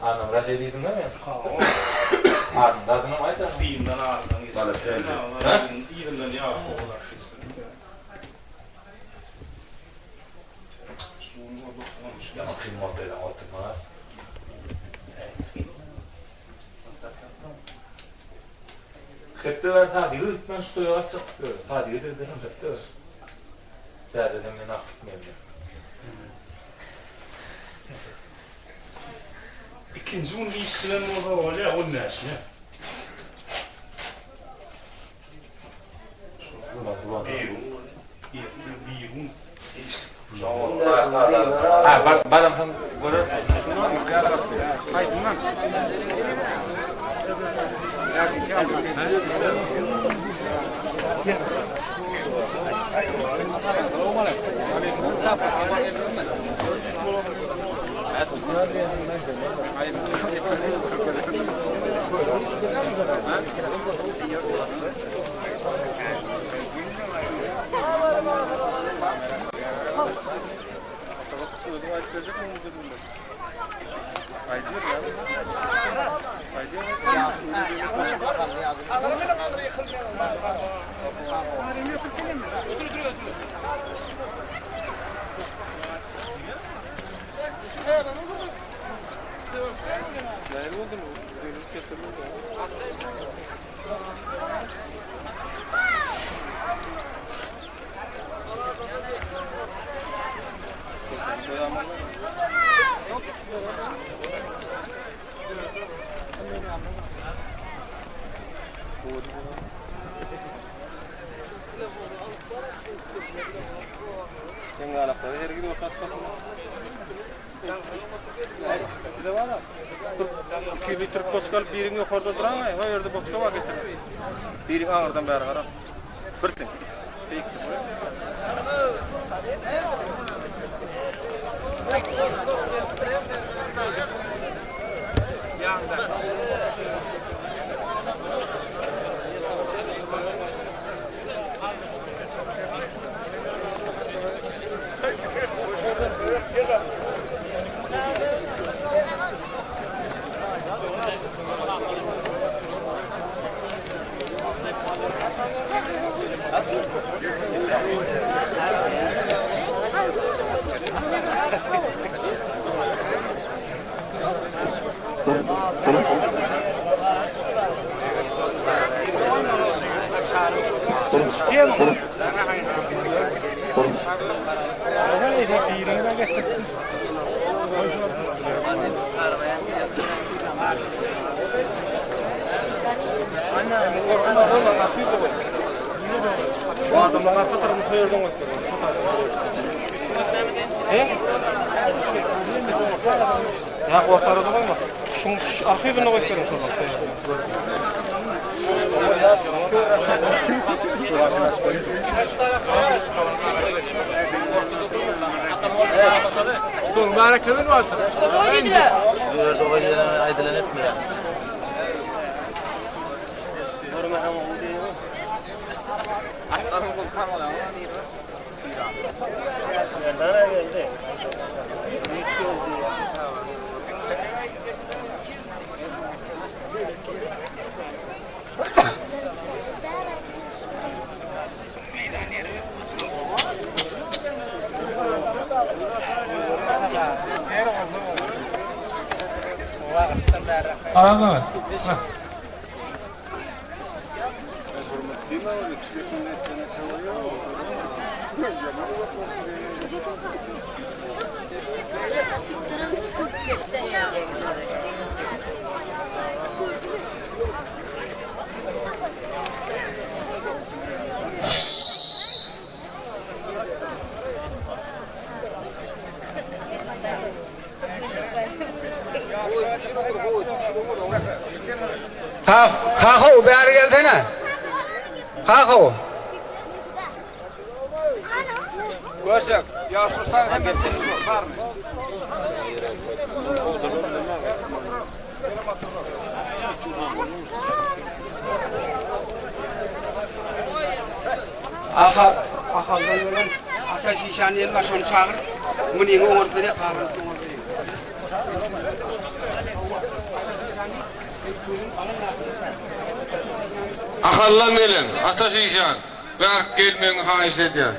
Annamyrat şeý diýdiňmi men? Adyny zadynam aýt a. Yzyndan aradan geçip. Yzyndan ýagy kowalap geçdi. Ýaňy kyn boldy öýden oturmak. Hepde bäri Sadyga gitmän şu toýa gaçjak. Sadyga degdenem hepde bäri. Täzeden men alyp gitmeli. Ikinji gün işçilen bolsa bolýa, on bäşine. Bir gün. Ha, bar, baramsoň görer. Kaka bäri gelsene. Kaka. Görsek, ýaşursan hem barmy? Ahal, Ahaldan gelen Ata Şişan el başyny çagyr. Munyňy oňaryp berýär, galan oňaryp berýär. Ahaldan gelen Ataş işan bärik gelmegiňi haýyş edýäs.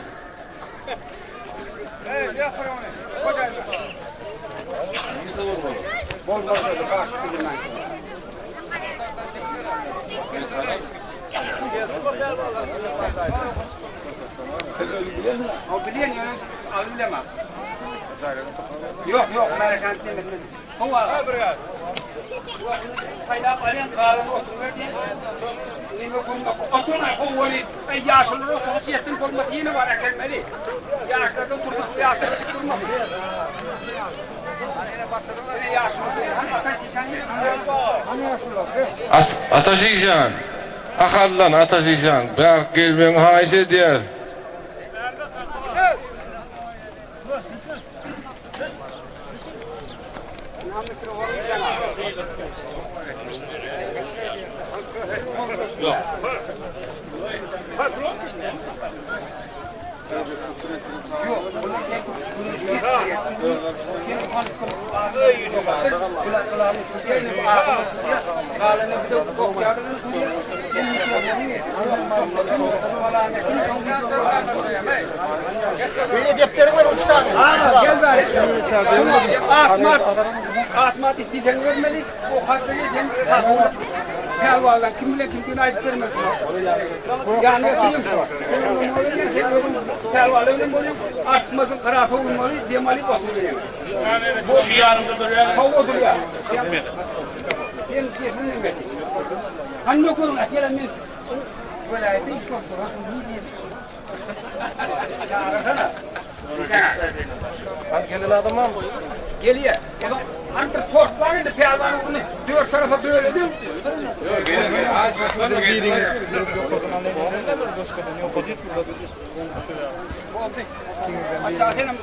O bilýän ýöne aly bilemok. Ýok, ýok, märekän diýmedim. Howa. Saýlap alýan galan otuň ber diýen. Neme bolmak. Otuň howany. Ey ýaşulylar oturyş ýetsin bolmaz ýene bar äkelmeli. Ýaşlardan durmak, ýaşlar durmak. Ataş işan, Ahaldan Ataş işan, bärik gelmegiňi haýyş edýäs. Gel bäri. Atmat. Atmat istiýseň bermeli. O hatda sen Pälwandan kim bilen kimdigini aýdyp bermeli. Ýanyna oturýan şu. Pälwanlar bilen bolýan. Artmasyn gyrasy bolmaly, dem alyp oturýan. Şu ýanymda durýar. Hawa durýar. Sen kesin neme? Hany görüň, gelen men. Welaýatda iş bolup dur. Çağırsana. Hany gelen adam barmy? Gelýär. Hany bir tort bar indi pälwanyň bunu dört tarafa böledim. Aşağı senem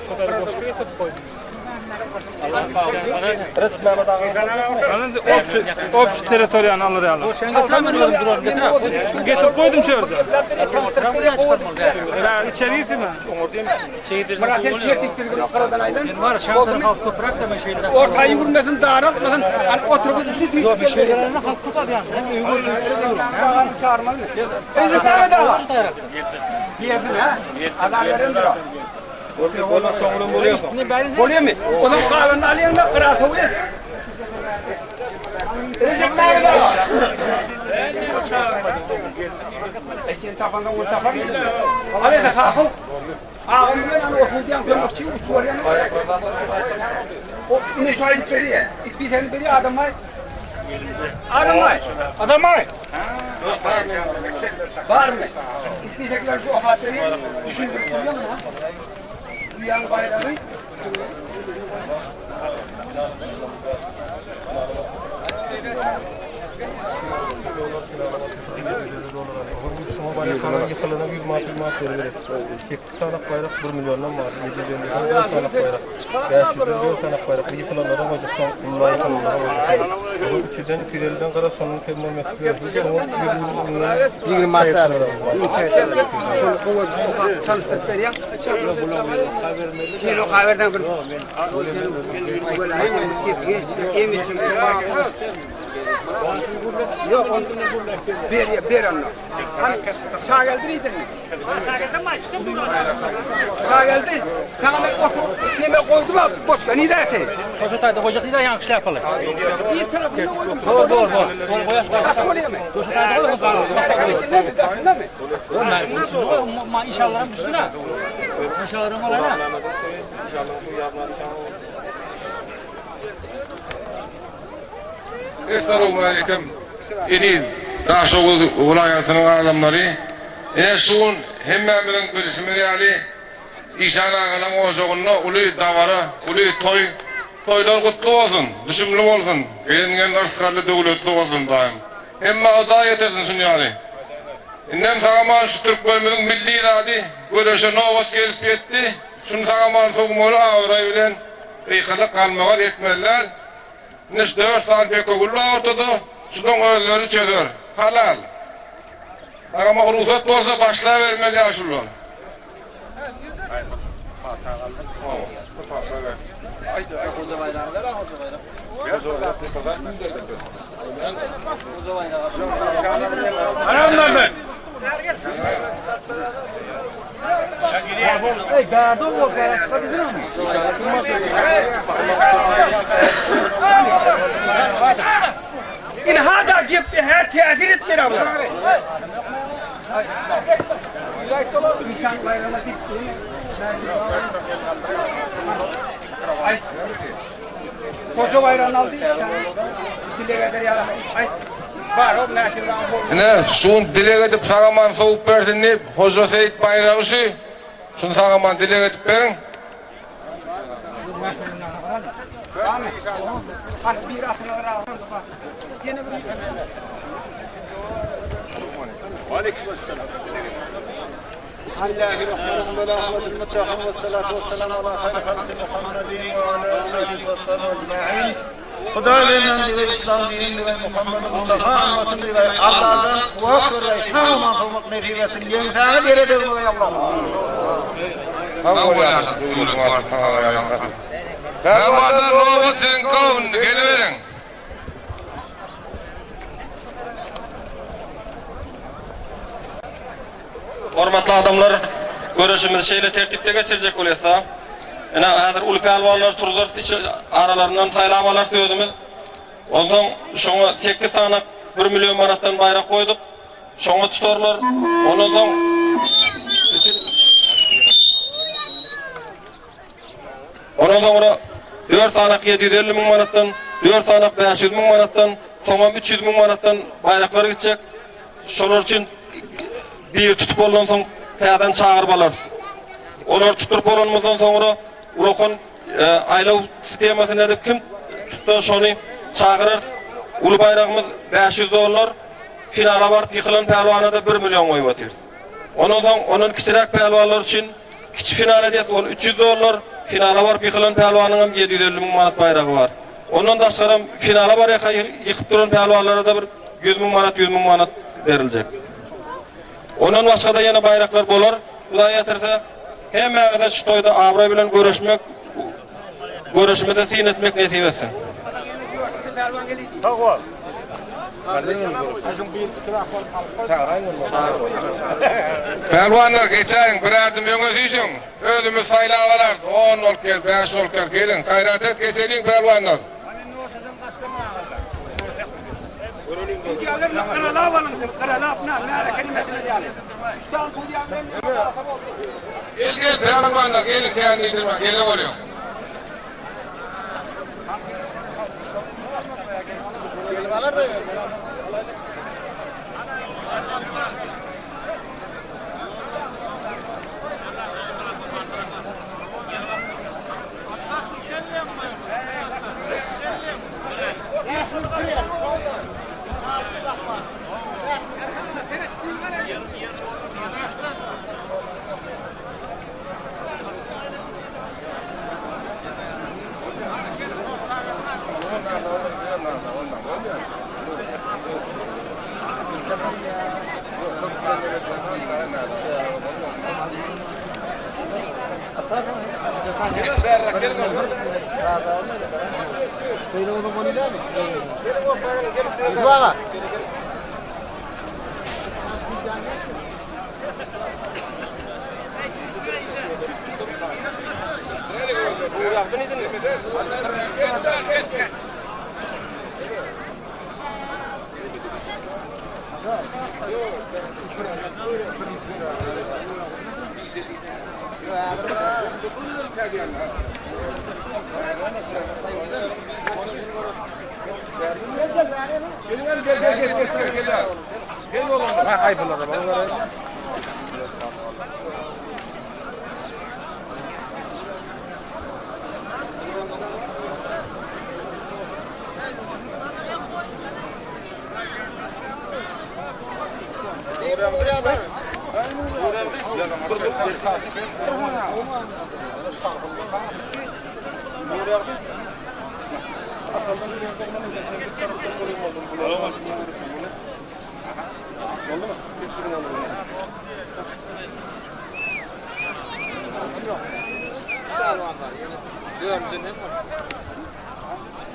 Obşi territoriýany alır ýaly. Getirip goýdum şu ýerde. Sen içeri gitme. Bırak sen kertiktir karadan aylan. Var şantar halk toprak da meşeyle. Ortayı vurmasın daraltmasın. Hani oturup düştü. Yok bir şey halk tutar yani. Çağırmalı. Ezi kahve Diyesin ha. Adam verin bro. Bolýar mı? Onuň galyny alýan da gyrasy bolýar. Recep Mehmet ağa. Sen tapandan onu tapar mısın? Al da kalkıp. Ağam bilen hani oturdu kömekçi uç var yani. O ne şu ayıp veriyor. İspisen biri adam var. Adam var. Adam var. Var mı? İspisekler şu afatları düşündürüp duruyor mu? Duyan bayrağı. Bayraklar ýykylana 100 manat 100 manat berip. 8 sanak baýrak 1 milliondan bar. 750 4 sanak baýrak. 500 4 sanak baýrak. Ýykylanlara goýjak, ulla ýykylanlara goýjak. Bu 300-den 250-den gara şonuň kem bolmak görüşü. 20 manat. Şol gowy çalışdyryp berýän. Sen o haberden bir. Yok onu ber ber onu. Hani sağ geldi mi? Sağ geldi. Tamam otur. Neme koydum abi. Boş ver. Ne derdi? Şoşa taýda goýjak diýdi ýaňky şläpaly. Bir tarafını koydum. Doğru doğru. Doğru goýaş. Taş oluyor mu? Şoşa taýda goýjak. Ne mi? Taşında mı? Ma inşallah üstüne. İnşallah olana. Essalamu aleýkum. Eziz Daşoguz welaýatynyň adamlary. Ine şu gün hemmämiziň bilişimiz ýaly Işan agalaň ojagynda uly dabara, uly toý. Toýlar gutly bolsun, düşümli bolsun, gelen-gelen yrsgally, döwletli bolsun daýym. Hemmä Hudaý ýetirsin şuny ýaly. Indem sag-aman şu türkmenimiziň milli zady göreşe nobat gelip ýetdi. Şuny sag-aman sowmaly abraý bilen gykylyk galmagal etmeliler. Indi şu dört sany pekogül bar ortada, şunuň özleri çözer. Halal. Agama rugsat bolsa başlabermeli ýaşulular. Ynha-da gepde hä täsir etmeli bular. Hoja baýragyny aldy. Dileg eder ýaly. Aýt. Bar, o näşir bar. Ine, şuny dileg edip sag-aman sowup bersin diýip, Hoja Seýit baýragy şu. Şuny sag-aman dileg edip beriň. Hudaý benden bize islam dinini we Muhammed Mustafa ymmatyny bize Allahdan kuwwat bergeý sag aman sowmak nesip etsin ýeňsäňe dere degmegeý Allahym. Sag bol ýaşa döwletiň artyp saňa ýalkasyn. Pälwanlar nobat siziňki indi geliberiň. Hormatly adamlar, göreşimizi şeýle tertipde geçirjek bolýas-da. Ine, häzir uly pälwanlary turzarys, içi aralaryndan saýlap alarys özümiz. Onsoň şoňa sekiz sany bir million manatdan baýrak goýduk. Şoňa tutarlar. Ondan soň Ondan soňra dört sanak 750 müň manatdan, dört sanak 500 müň manatdan, soňam 300 müň manatdan baýraklar gitjek. Şolar üçin bir tutup bolandan soň täzeden çagyryp alarys. Olary tutduryp bolanymyzdan soňra ulakan aýlaw sistemasyny edip kim tutsa şony çagyrarys. Uly baýragymyz 500 dollar. Finala baryp ýykylan pälwana-da bir million goýup otyrys. Ondan soň ondan kiçiräk pälwanlar üçin kiçi final edýäs, ol 300 dollar. Finala baryp ýykylan pälwanyň hem 750 müň manat baýragy bar. Ondan daşgaram finala barýarka ýykyp duran pälwanlara-da bir 100 müň manat, 100 müň manat beriljek. Ondan başga-da ýene baýraklar bolar, Hudaý ýatyrsa. Hemmäňize şu toýda abraý bilen göreşmek, göreşimize syn etmek nesip etsin. Pälwanlar geçäýiň, bir ädim öňe süýşüň. Özümiz saýlap alarys. On bolup gel, bäş bolup gel. Geliň, gaýrat et, geçeliň pälwanlar. Gel, gel, pälwanlar, geliň, kän diýdirme, gele bolýaň.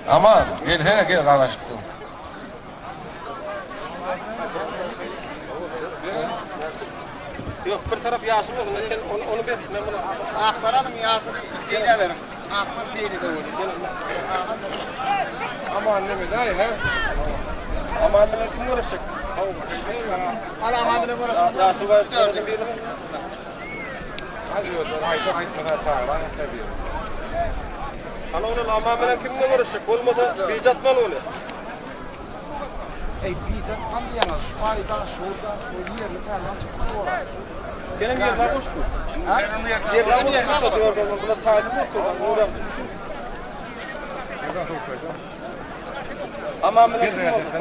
Aman, gelsene gel garaşyp dur. Ýok, bir tarap ýaşyl bolsun, sen ony ony ber, men muny. Aklar alyň ýaşyly beýle beriň. Aklar beýle-de bolýar. Aman neme daýy, hä? Aman bilen kim göreşjek? Al aman bilen göreşmek. Ýaşyl baýraklaryň biri. Hadi özleri aýda aýtmasa çagyran tabii. Ana onuň aman bilen kimle göreşjek? Bolmasa bije atmaly bolýar. Ey bije atmaly diýýäňiz, şu taýda, şurada, şu ýerli pälwan çykmaly bolar. Senem ýerine goşdy. Ha? Ýerine goşdy. Bular taýda bolupdyr. Olam. Aman bilen kim bolsa.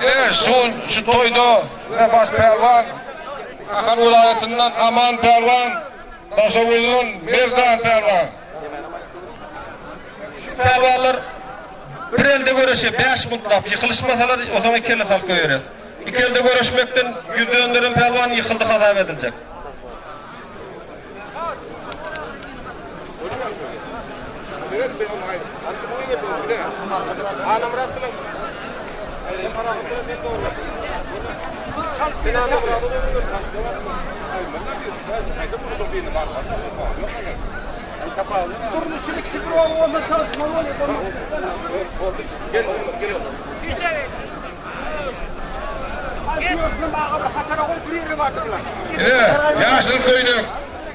E şu şu toýda ve baş pälwan Ahal welaýatyndan Aman pälwan, Daşoguzdan Merdan pälwan. Şu pälwanlar bir elde göreşe 5 muntlap ýykylyşmasalar, o zaman iki elle salyp goýberýär. Iki elde göreşmekden ýüz dönderen pälwan ýykyldy hasap ediljek. Durmuşun ikisi bir oğlu olsa çalışmalı oluyor. Ine, ýaşyl köýnek,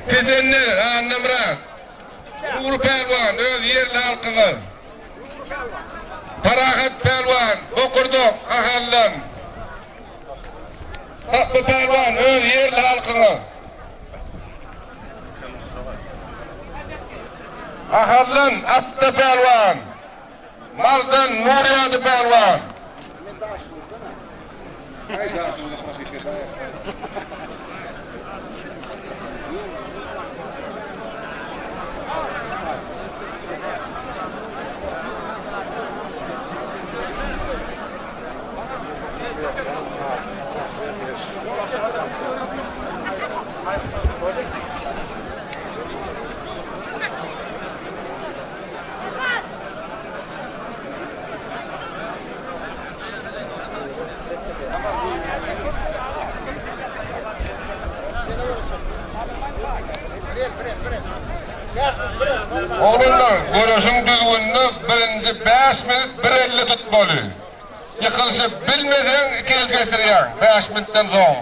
Tejenler, Annamyrat, Ugry pälwan, öz ýerli halkyňyz. Parahat pälwan, Bokurdak, Ahaldan. Tatly pälwan, öz ýerli halkyňyz. Ahaldan Atda pälwan, Mardan Nurýady pälwan. Oglanlar, göreşiň düzgünini birinji 5 minut bir elle tutmaly. Ýykylyşyp bilmeseň iki el geçirýäň 5 minutdan soň.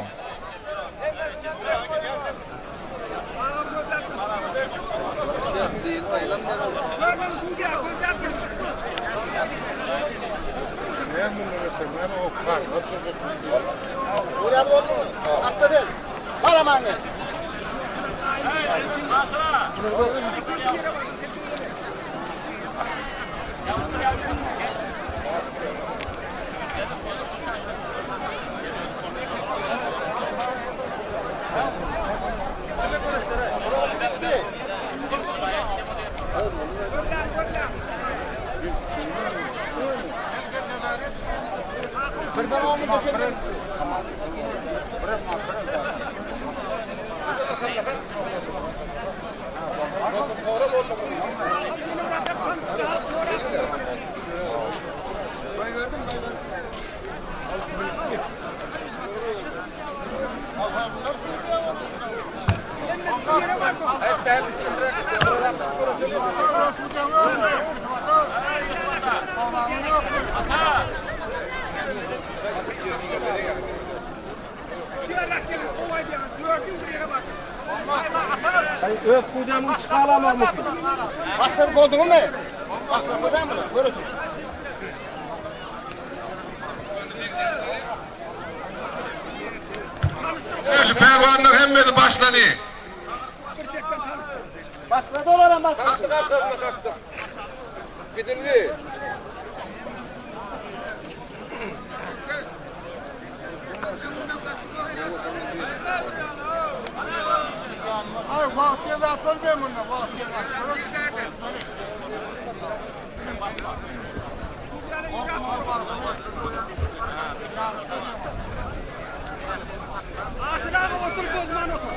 Atla del. Bar aman gel. Öz kudamyň çykalamagmy? Başlar bolduňmy? Başlar bolduňmy? Görürsün. Şu pälwanlar hemmesi başlady. Başladı olanam başladı. Gidildi. Asır ağa otur bozman otur.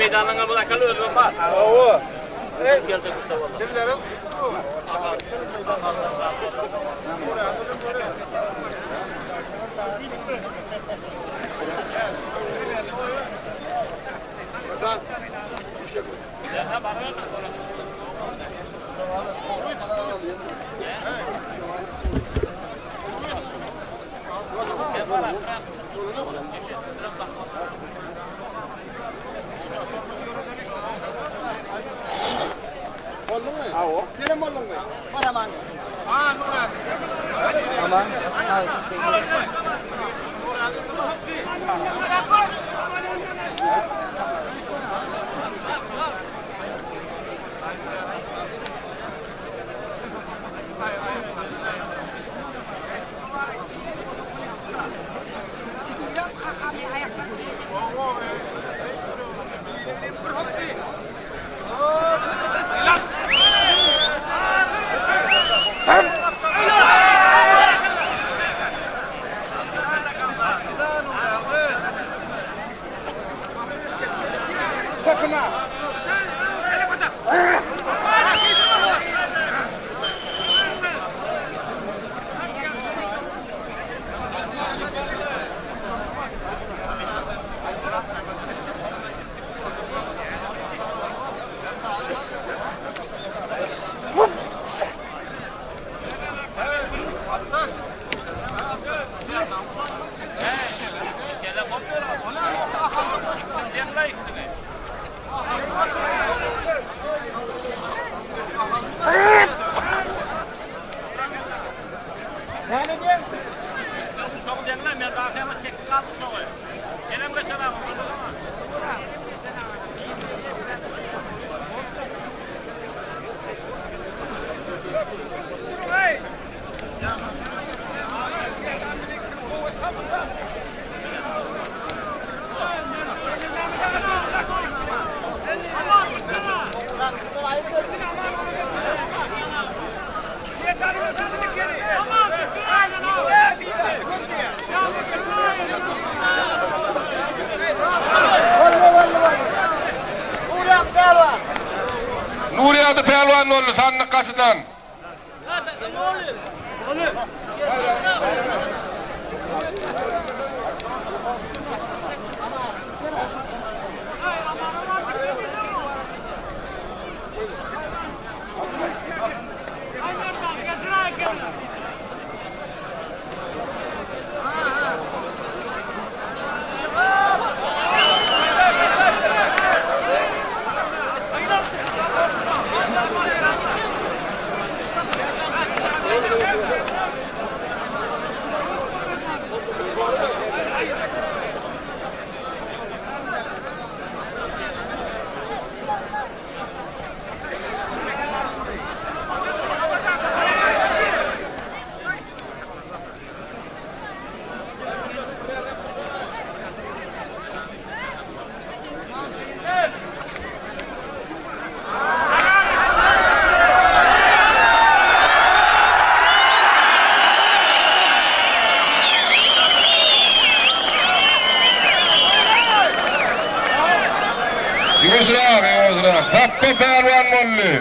meýdanyň bu akaly özüm bar. Hawa. Dillere Nurýagdy pälwan boldy sandyk gaçydan. Ýuwaşrak, ýuwaşrak. Sapba pälwan boldy.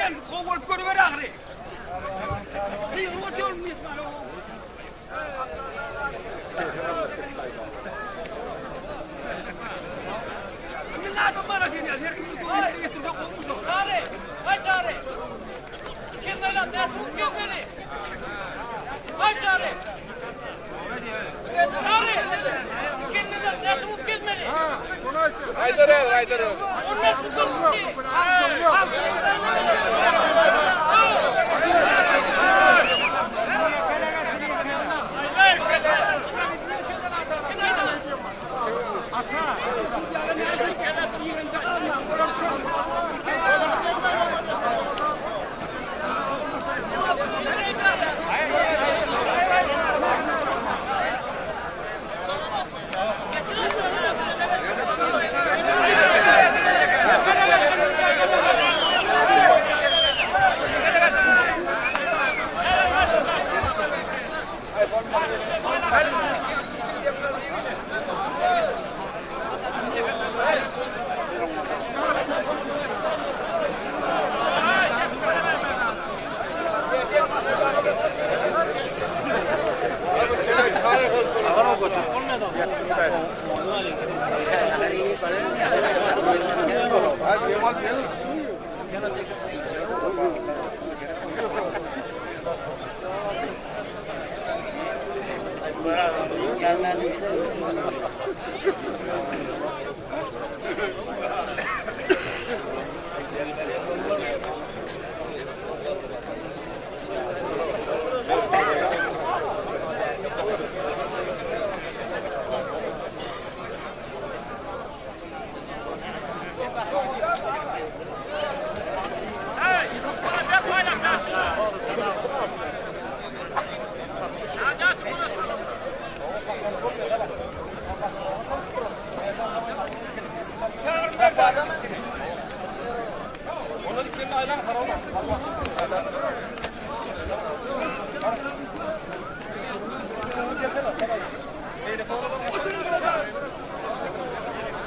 sen gowy bolup görüber ahyry. Gygyryp otyr myhman. Kimin adam bar sen ya? Her kimi göwnüne getirjek bolmuşlar. Çary, haý Çary. Kim lan näsini gezmeli? Haý Çary. Çary. Kim lan näsini gezmeli? Haydar haydar. O näsini gezmeli?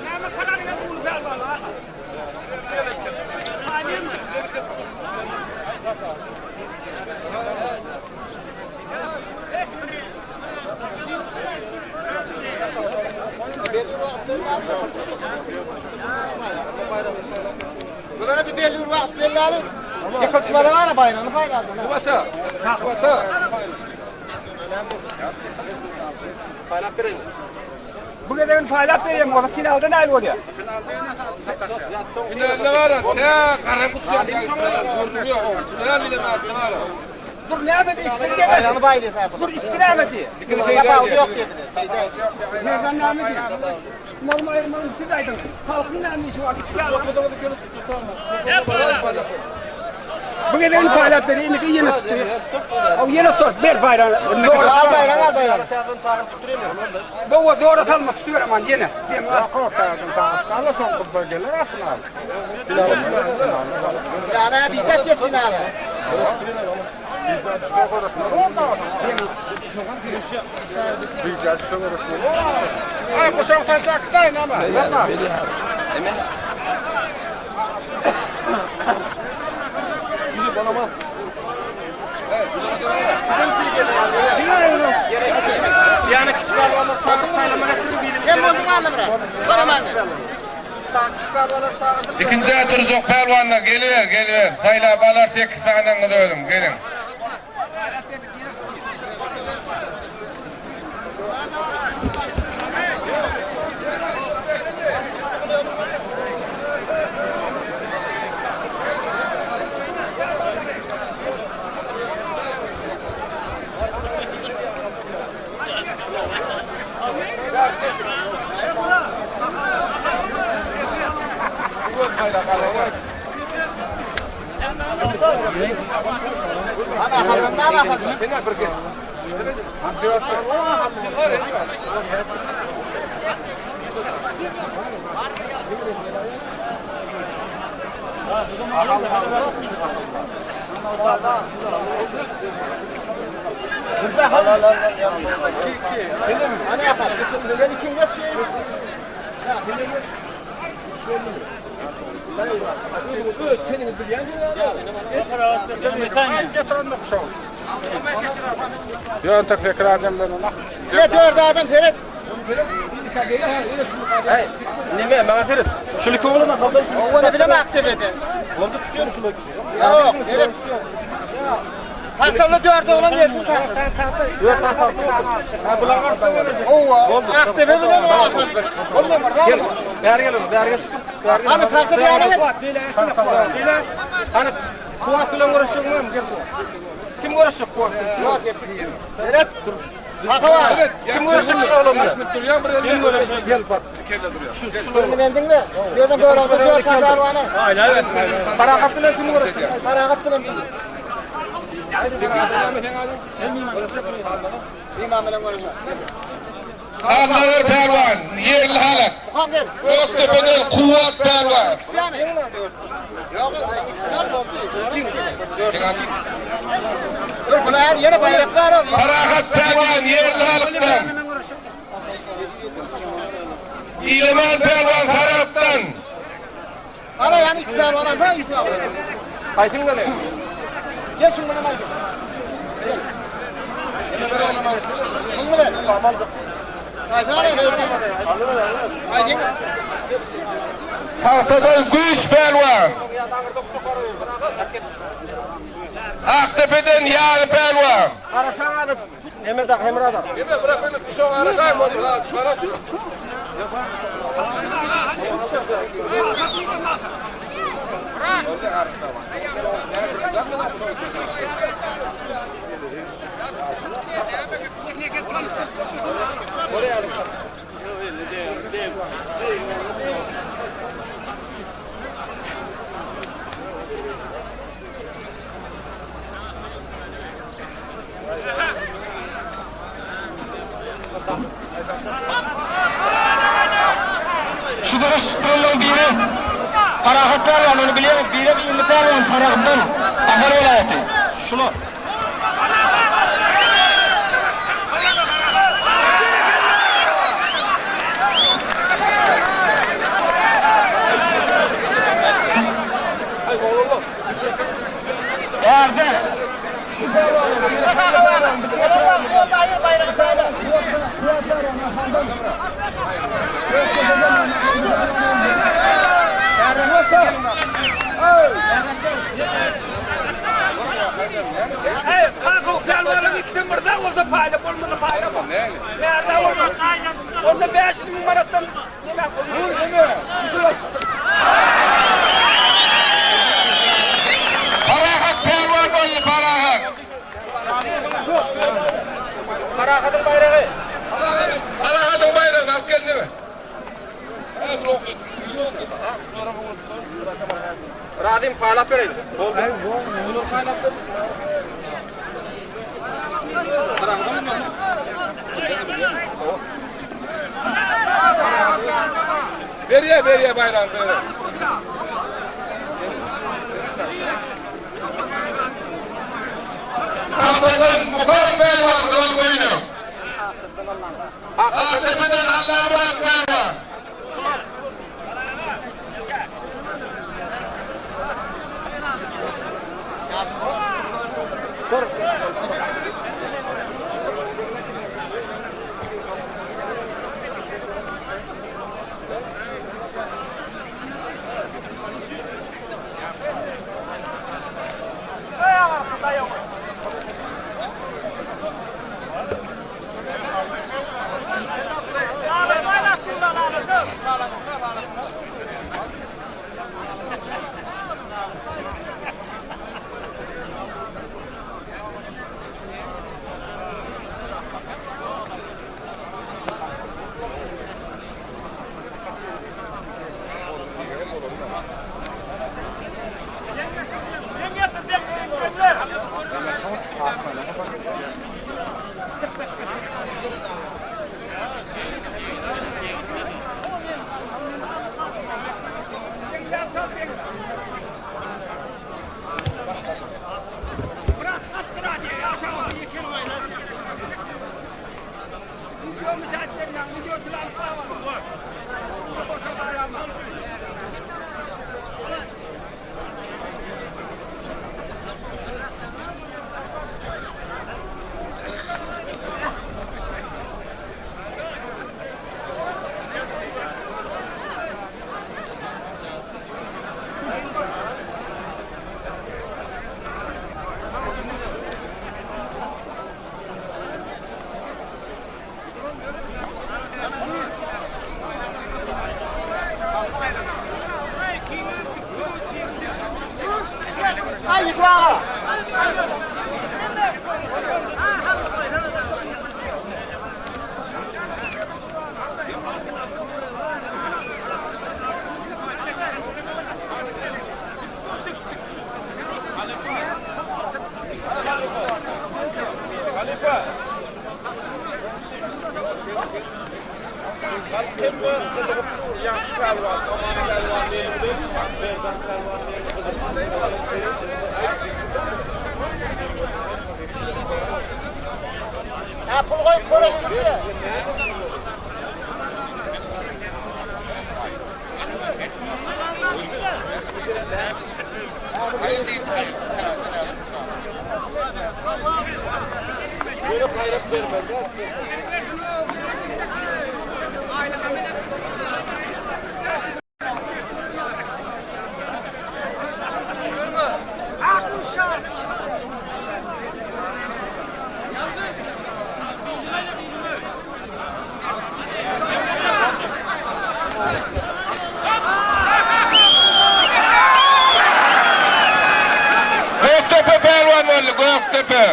Näme kanalyňa uly pälwan ha? Bulara da belli bir wagt belli alın. Ýykylşmalar bar baýragyny paýlardy. Bu gezegini paýlap berýän bolsa finalda näl bolýar? Finalde var. Ya kara kuş ya. Final bile var. Dur näme diýip ikisini geňeş. Baýragyny paýlaýar. Dur ikisi näme diýip. Tapawudy ýok diýip. Merdan näme diýip. Malym aýyrmagyny siz aýdyň. Halkyň näme işi bar? Iki ýaly. Bu gezegini paýlap berýän, indiki ýene tutýar. Aw ýene tut, ber baýragyny. Al baýragyny al baýragyny. Bowa zora salma tutuber aman ýene. Dem al. Finala biçat ýet finala. Ay kuşak taşlak dayın ama. Yani küçük palvanlar sağırıp saylama getirdi birini. Hem bozum aldı bırak. Garamaz. Küçük palvanlar sağırdı. İkinci oturacak pehlivanlar geliver geliver. Sayla balar tek sahnen ödüm gelin. Ana halında ana halında. Ana yapar. Ben ikinci şey. Öz teniňi bilýän Ýöntek sekiz adam bilen ona. Ne dört adam seret. Hey, neme maňa seret. Şuly oglana kaldan şuly. Ony bilen aktivede. Boldy tutuyorum şuly. Yok, seret. Tahtalı dört oğlan yetin tahta. Dört tane tahta oldu. Ha bular arasında gelecek. Owa, aktive bilen o. Gel. Beri gel oğlum, beri gel. Beri gel. Hani tahta bir yere geç. Hani Kuvat bilen görüşecek mi? Gel bu. Kim görüşecek Kuvat? Seret. Kaka var. Kim görüşecek şunu oğlum? Kim görüşecek? Gel bak. Birini bildin mi? Yerden böyle oldu. Dört tane arvana. Parakat bilen kim görüşecek? Paragat bilen bildi. İmam bilen görüşecek. Anlalar Pälwan, ýerli halk. Muham gel. Gökdepeden Kuwat Pälwan. Yani. Yok, ikisi oldu. Dur buna her yere bayrak var o. Parahat Pälwan ýerli halkdan. Ileman Pälwan Haratdan. Ara yani ikisi var ona sen ikisi var. Aydın lan. Gel şunu bana gel. Gel. Bunu ver. Aydın Aydın. Tahtadan Güýç Pälwan. Aktepe'den Ýaly Pälwan. Araşan adı. Neme da Hemra da. Şu görüş tutturulan biri Parahat Pälwan onu biliyor musun? Biri bir ünlü Pälwan Parahat'tan Ahal vilayeti. Şunu. Erdi. Hayır bayrağı sayla. Hey, kalkıp selvanın ikisi mırda olsa payla, bolmadı payla bak. Nerede olmaz? Onda 500 bin manattan ne Parahat Pälwan boldy, Parahat. Parakatın bayrağı. Parahat'ın baýragyny alyp geldi mi? Razım paylap vereyim. Oldu. Bunu paylap ver. Berýä, berýä baýragyny, berýä. Tahtadan Muham Pälwan gyzyl goýny. Aktepe'den Allahurat Pälwan. Aý Ýusup aga. Hä pul goýup görüşdirdi. Gökdepe pälwan boldy, Gökdepe.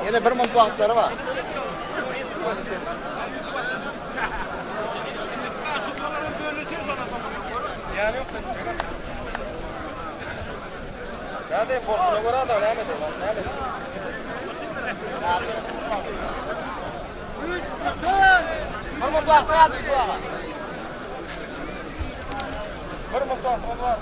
Ýene bir minut wagtlary bar. Bir minut wagty galdy Ýusup aga.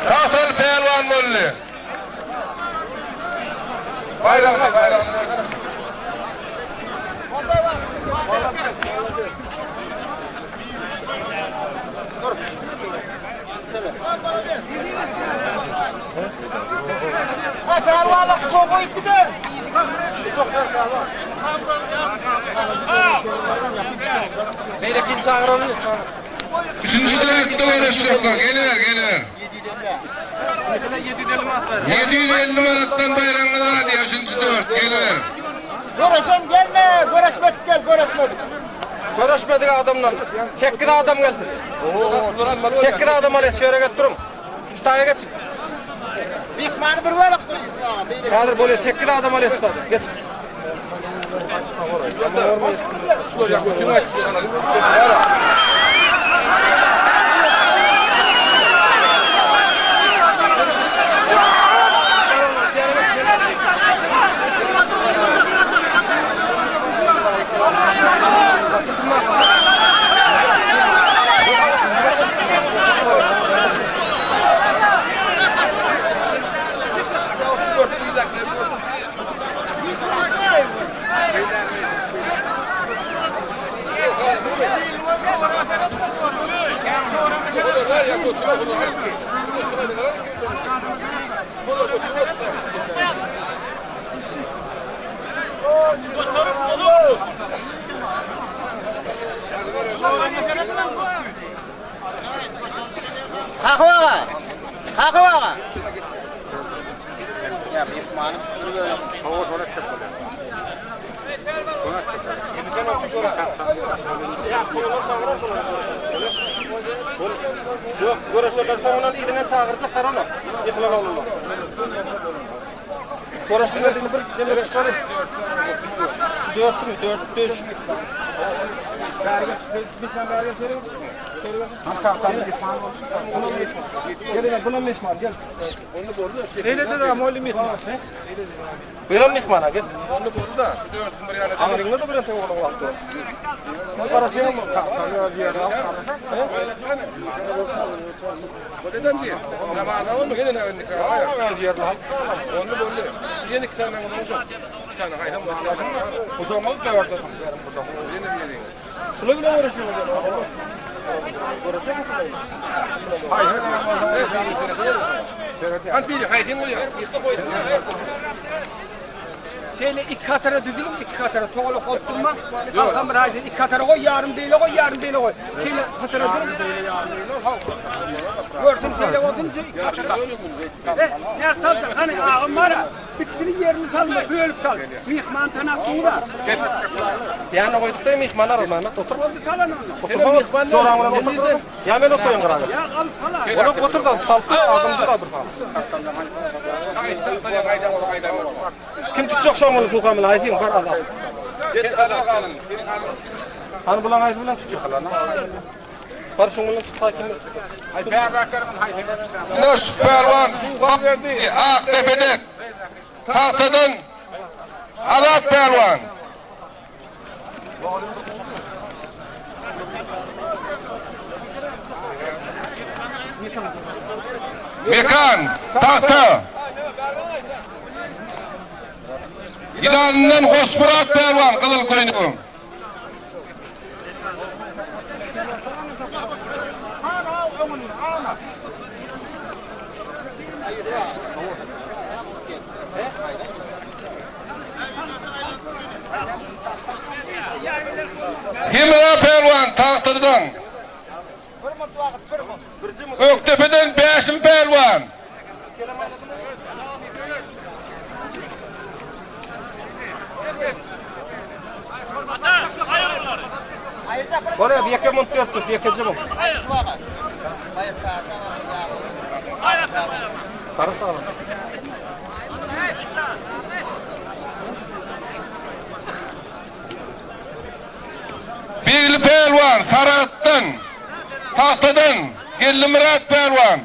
Tagtaly pälwan boldy. Baýragyny, baýragyny bersene. Ha pälwanlar şo goýup gider. Beýlekini çagyralyň, çagyr. Üçünji dörtde göreşjekler. Geliber, geliber. 750 manatdan baýragyňyz bar diýýär, üçünji dört, geliber. Göreşen gelme, göreşmedik gel, göreşmedik. Göreşmedik adamdan 8 adam gelsin. 8 adam alýas, şu ýere gelip duruň. Şu taýa geçiň. Myhmany bir bölek goý Ýusup aga, beýleki. Häzir bolýar, 8 adam alýas şu taýda. Geç. Kakow aga! Kakow aga! Ýa myhmanyň bir bölek hawa şony etjek bolýar. Şony etjek bolýar. Ýok, göreşerler soňundan yzyna çagyrjaklar ony. Ýykylan oglanlar. Göreşmedigini bir demir çykaryp. Şu dörtmi, dört, beş. Gel, buna mehman gel. Eyle de molly mihman. Buyurun mehmana gel. Aňryňda da bir entek oglan wagty. Garaşýan mı? Şuna bile uğraşıyorlar. Şeýle iki hatara düzüliň, iki hatara togalak bolup durmaň. Kalkan bir haýsy iki hatara goý, ýarym beýle goý, ýarym beýle goý. Şeýle hatara duruň. Görsün şeýle bolsun, iki hatara. Eh, ne saljak? Hany agam bar-a. Ikisini ýerini salma, bölüp sal. Myhman tanap dur-a. Ýanyna goýduk da mehmanlar olmaýmak otur. Boldy salan onu. Oturma. Joraň bilen otur. Ýa men oturayyn gyraga. Ýa al sala. Ola otur da salp adam dur bir sal. Kim tutjak şoň suka bilen aýdyň bar Allah. Hany bulan aýdy bilen tutjak. Bar şoň bilen tut hakim. Noş pälwan Akdepeden Tagtadan Azat pälwan. Mekan Tagta. Ýylandan Hoşmurat pälwan gyzyl köýnegin. Hemra pälwan Tagtadan. Gökdepeden Bäşim pälwan. Bolýar, bir ýeke munt berip dur, ýekeje munt. Gara sağlasın. Begli pälwan Saragtdan, Tagtadan Geldimyrat pälwan.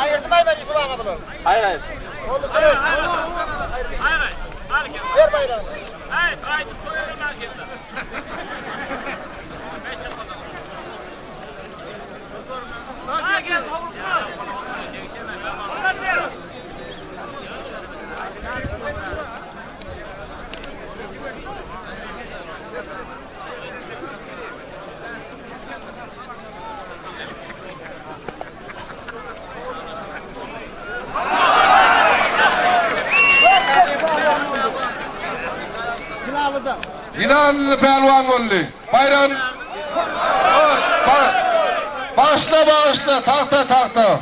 Aýyrdym aý ben Ýusup aga bulary. Hayır hayır. Ver baýragyny. Ýylanly pälwan boldy. Baýragyny Ba Bagyşla, bagyşla, tagta, tagta.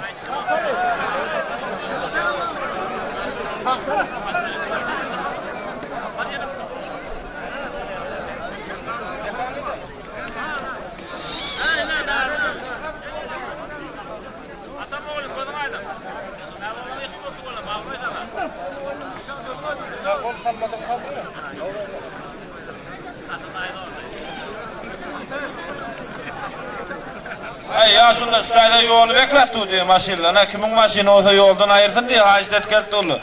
Aý, ýaşulular şu taýda ýoly bekläp dur diýýär maşynlaryna. Kimiň maşyny bolsa ýoldan aýyrsyn diýýär, haýyşt edip gelip durlar.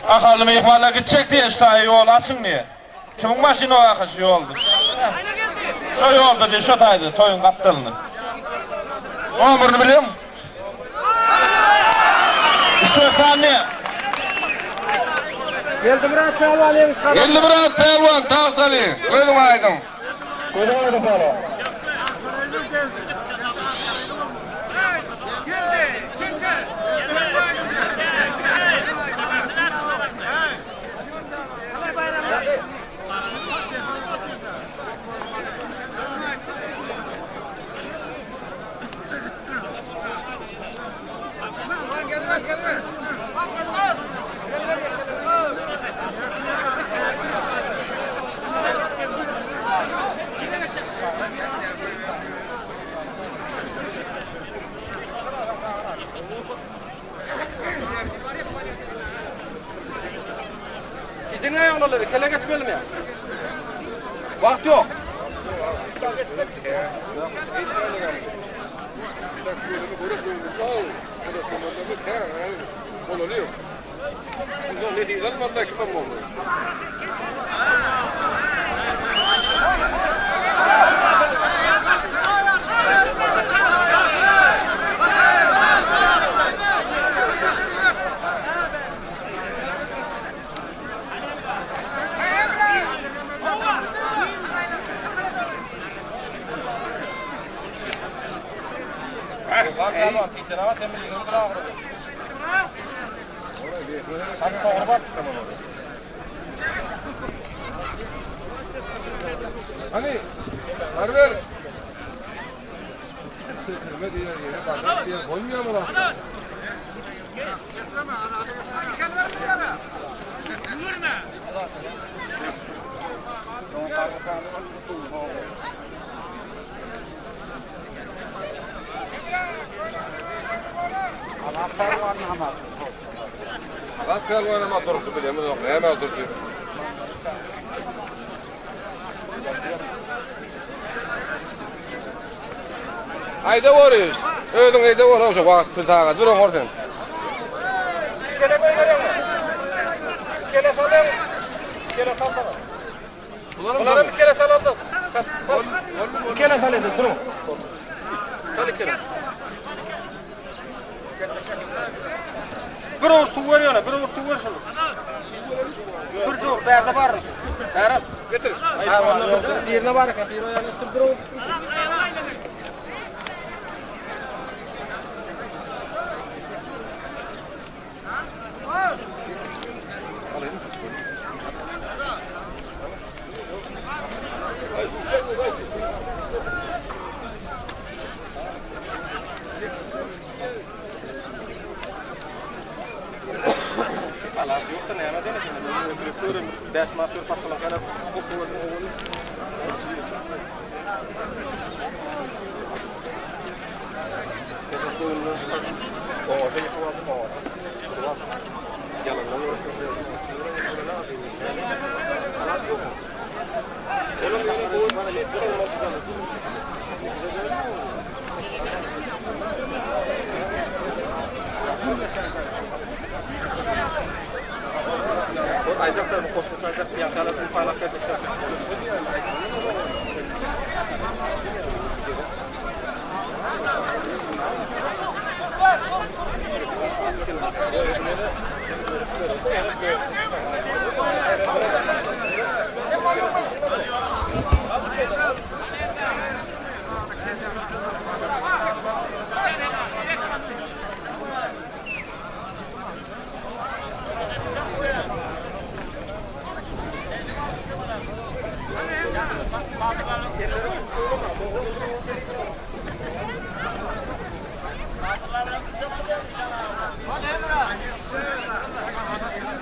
Ahally myhmanlar gitjek diýýär, şu taýa ýoly açyň diýýär. Kimiň maşyny barka şu ýolda? Şo ýolda diýýär, şo taýda, toýuň gapdalynda. Nomerini bilýäňmi? Üç-dört sany diýýär. Geldimyrat pälwan ýeňiş gazandy. Geldimyrat pälwan, Tagtaly, gözüň aýdyň. Gözüň aýdyň pälwan. Gijin aýaklary kele geçmelimi? Wagt ýok. Hany, barber. Sesime diýer, ýere barber diýer, goýmaýar mular. Azat pälwanam durdy bilemizok, näme durdy. Aýda boruş. Özüň aýda bor, şu wagt sagat duran bor sen. Kele goýbereňmi? Kele salyň. Kele salsaň. Bulara bir kele salaldy. Sal. Kele sal edin, duruň. Sal kele. Bir owurt suw ber ýöne, bir owurt suw ber şunu. Bir dur, bärde bar. Bäre. Getir. Ha, onda bir birine bar eken, biri oýan üstü bir owurt. Alajy ýokdy, näme edeli? Ötürip 5 manat berip başgalar gene gowy gördüm owaly.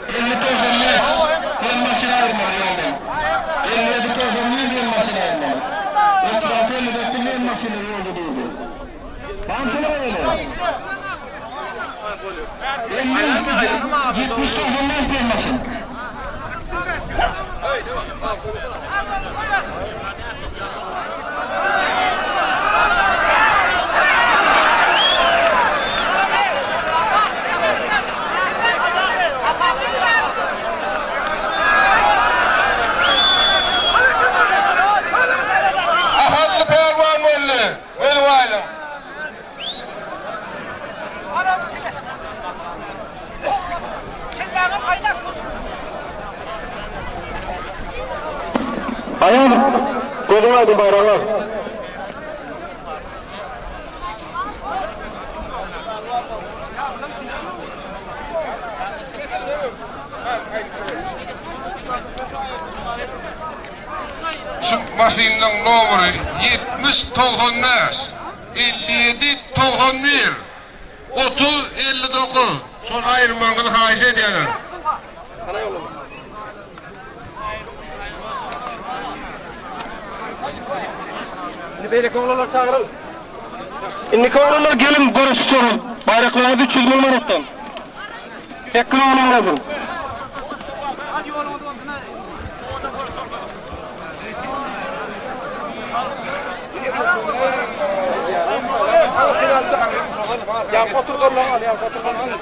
50-95 diýen maşyn aýyrmaly ýoldan. 57-91 diýen maşyn aýyrmaly. 36-54 diýen maşynlar ýolda durdy. Barsyny goýaly. 50-70-95 diýen maşyn. Aýaz, gözüň aýdyň baýragyňa. Şu maşynyň nomery 70 95 57 91 30 59 Şony aýyrmagyňyzy haýyş edýärin. Indi beýleki oglanlary çagyryň. Indiki oglanlar geliň göreş tutarys. Baýraklaryňyz 300 müň manatdan. Sekiz oglan gelsin. Ýa oturdanlaryň al, ýa oturdanlaryň al.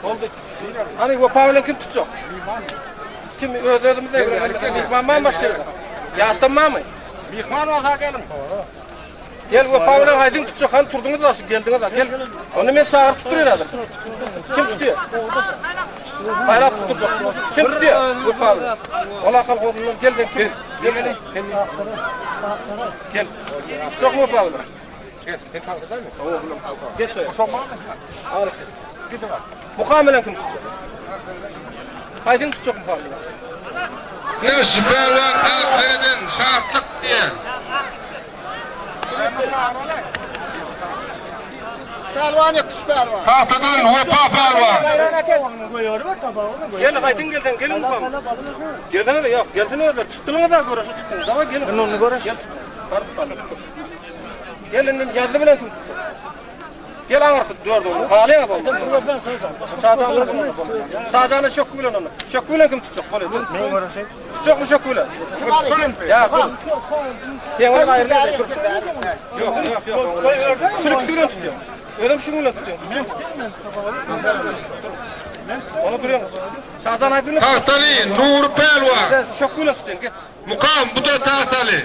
Oldu. Hani Wepa bilen kim tutjak? Kim öz özümizde myhman barmy başga ýerde? Ýatdan barmy? Myhman bolsa geliň. Gel Wepa bilen haýsyň tutjak? Hany turduňyz da şu geldiňiz da gel. Onda men çagyryp tutduryn häzir. Kim tutýar? Saýlap tutdurjak. Kim tutýar? Wepa bilen. Ol akal gozundan gel sen kim? Gel. Gel. Gel. Tutjakmy Wepa bilen? Gel. Sen kalkadaymy? Geç oýa. Al. Mukam bilen kim tutjak? Haýsyň tutjak mukam bilen? Ine şu pälwan Akdereden Şatlyk diýen. Pälwan ýetmiş pälwan. Tagtadan Wepa pälwan. Gel haýsyň gelseň geliň mukam. Gelseňiz ýok, gelsin özleri. Çykdyňyz da göreşe çykdyňyz. Dawa geliň. Indi göreş. Gel. Baryp balyp. Gel indi ýazdy bilen kim tutjak? Gel aňyrsy dört oglan. Halyňa bolma. Şajan bilen Şajana şökgi bilen onu. Şökgi bilen kim tutjak? Bol dur. Men göreşeýin. Tutjakmy şökgi bilen? Ýa dur. Sen ony aýryl dur. Ýok, ýok, ýok. Şunu ikisi bilen tutýar. Özüm şuň bilen tutýar. Onu duruň. Şajan aýdyň. Tagtaly Nury pälwan. Şökgi bilen tutýar. Geç. Mukam bu da tagtaly.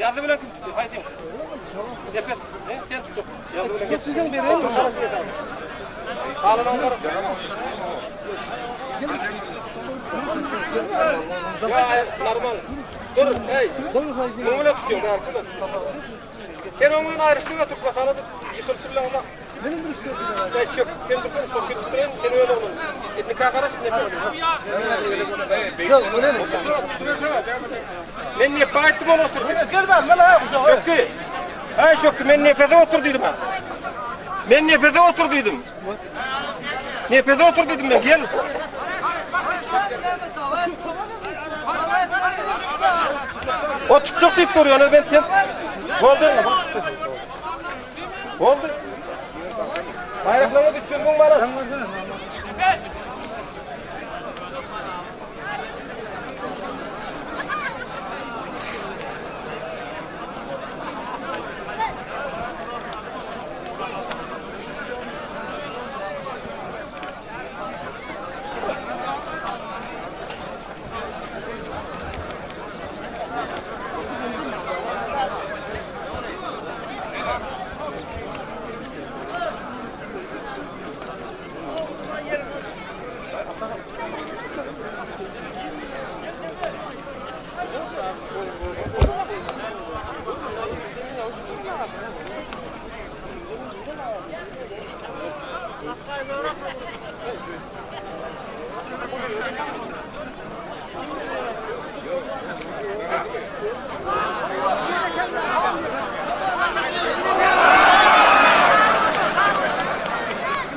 Ýazdy bilen kim tutýar? Haýsyň? Nefes. Ne? Sen tutjak. Ýazdy bilen geç. Halyny oňar. Ya normal. Dur, hey. Muň bilen tutýar, bärsi bilen. Sen oň bilen aýryşdyk oturyp, sana ýykylyşy bilen uzak. Ey, şök, sen dursun, şök tutdurayım, sen öz oglun. Etnika garaş, nefes. Men nepe aýtdym ony otur. Şökki. Hey Şökki, men nepede otur diýdim ha. Men nepede otur diýdim. Nepede otur diýdim men, gel. O tutjak diýip dur, ýöne ben sen Boldy. Boldy. Baýraklaryňyz 300 müň manat.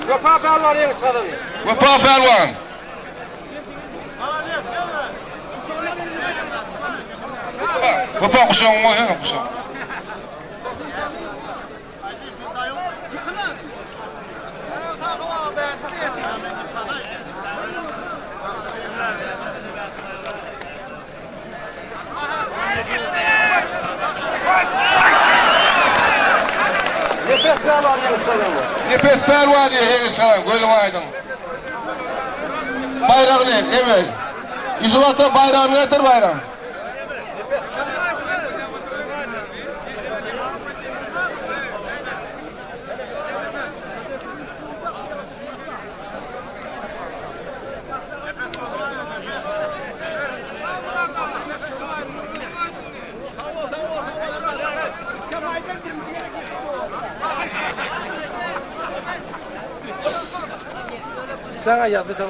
Wepa pälwan ýeňiş gazandy. Wepa pälwan. Wepa guşagyňy goýsana guşak. Nepes pälwan ýeňiş gazandy. Nepes pälwan ýeňiş gazandy, gözüň aýdyň. Baýragyny, eme. Ýusup ata baýragyny getir baýragyny. Saňa ýazdy da.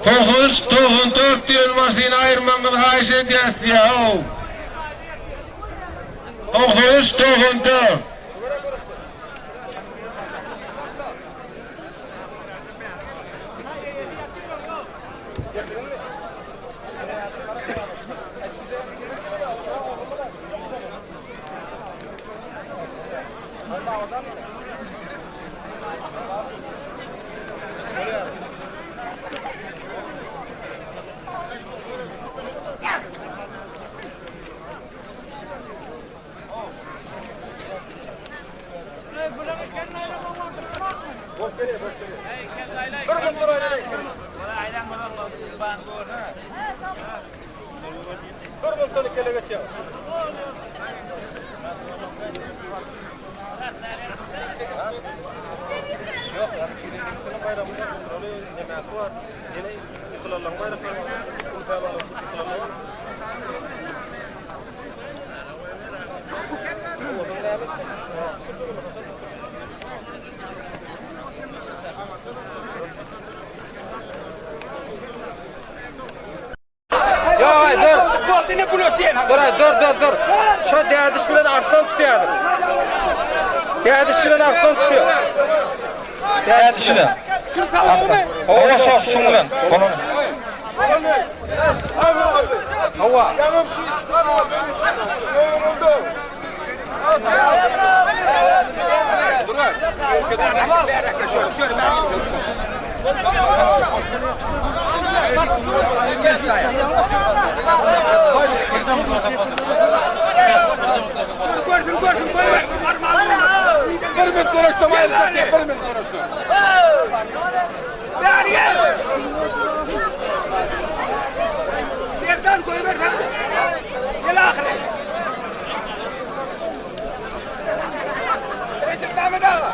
Togsan üç, 94 diýen maşyny aýyrmagyňyzy haýyş edýäs diýýär-ow. 93, 94. Dur, dur, dur, dur. Şo dädiş bilen arslan tutýardyr. Dädiş bilen arslan tutýar. Dädiş bilen. Hawa, şo, şuň bilen. Hawa. Bir minut görüşdüm, bir minut görüşdüm. Yerden koyver Gel ahire. Recep Mehmet ağa.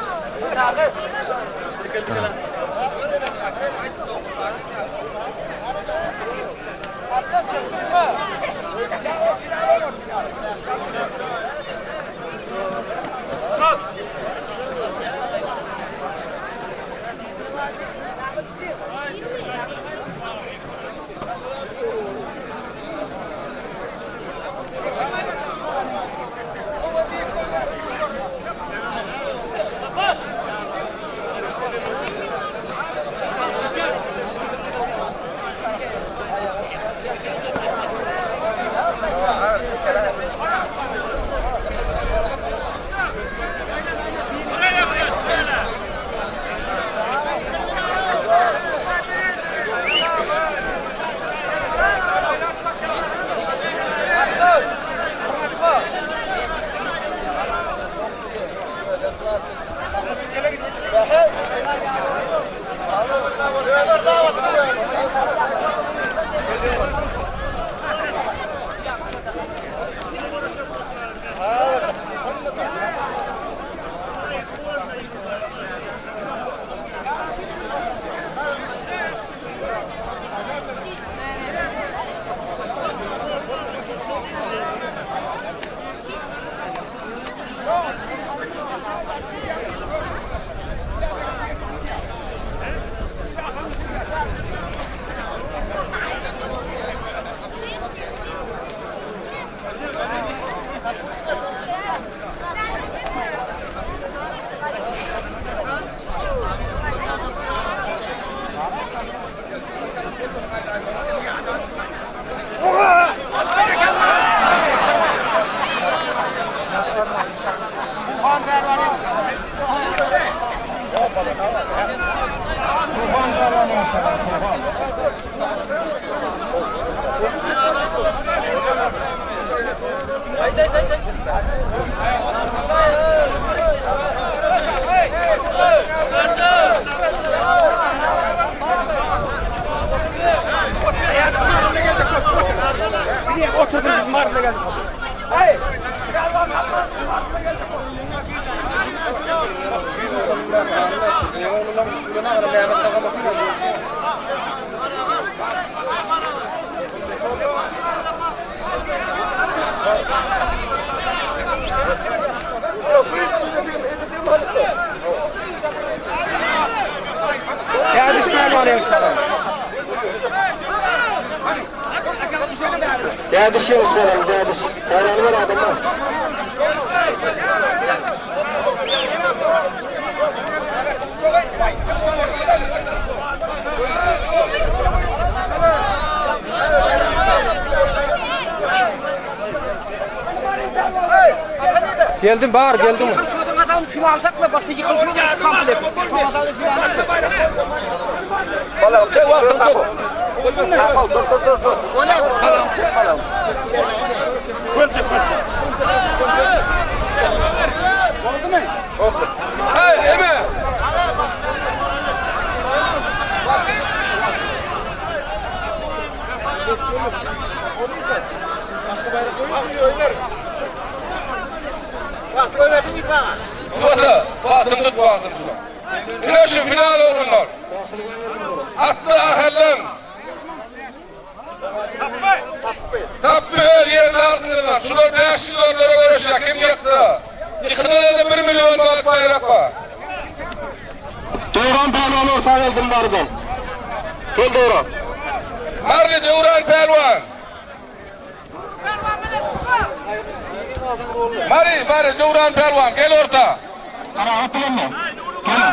Dädiş ýeňiş gazandy, dädiş. Haýrany bar adamlar. Geldim bar, geldim. Hey, eme. Wata, wagtyny tut wagtyny şuna. Ine şu final oglanlar. Atly ahaldan. Tapby öz ýerine aldylar. Şular 500 dollara göreşýär. Kim ýyksa? Ýykylana da 1 milyon manat baýrak bar. Döwran pälwan orta geldim bardan. Gel Döwran. Marly Döwran pälwan. Mary, Mary Döwran pälwan gel orta. Parahat bilenmi? Gel.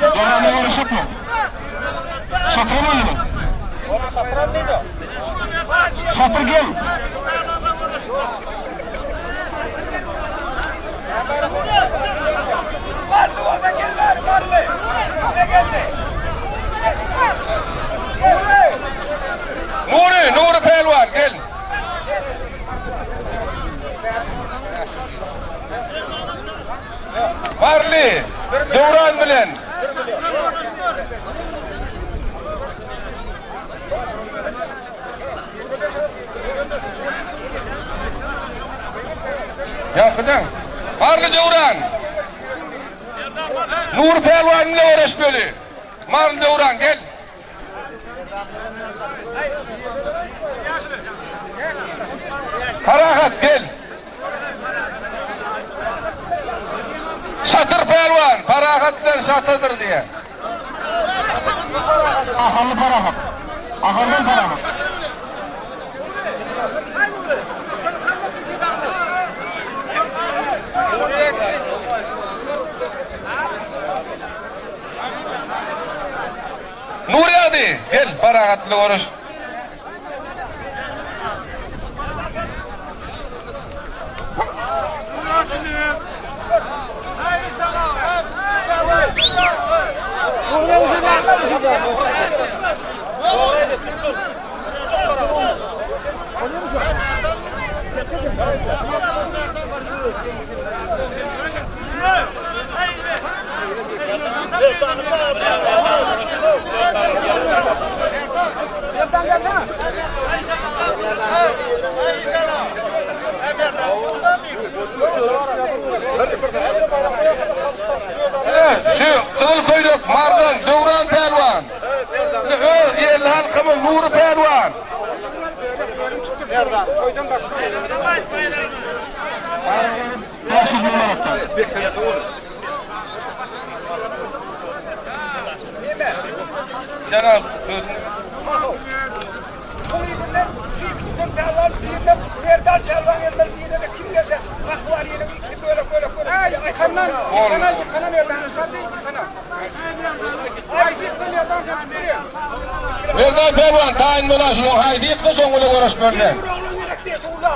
Döwran'la görüşüp mü? Şatır mı? Şatır gel. Nuri, Nuri pälwan gel. Marly Döwran bilen. Ýakydan. Marly Döwran. Nuri pälwan bilen göreşmeli. Marly Döwran gel. Parahat gel. Şatır pälwan, Parahat bilen şatyrdyr diye. Ahally Parahat. Ahaldan Parahat. Nur ýagdy, gel Parahat bilen görüş. Şu gyzyl köýnek Mardan Döwran pälwan. Öz ýerli halkymyz Nury pälwan. 500 bin manatdan. Sen al. özüň. Şol ýerinden şu ikiden pälwan birinden Merdan pälwan geldi, birine de kim gelse, Ahvar ýene iki bölek bölek bölek. Ay yıkanan, yıkanan, yıkanan Erdoğan çıkardı, yıkanan. Ay yıktım Erdoğan çıkardı. Merdan pälwan taýyn bolan şular haýsy ýyksa şoň bilen göreşmeli. Bir oğlun gerek diye şurada.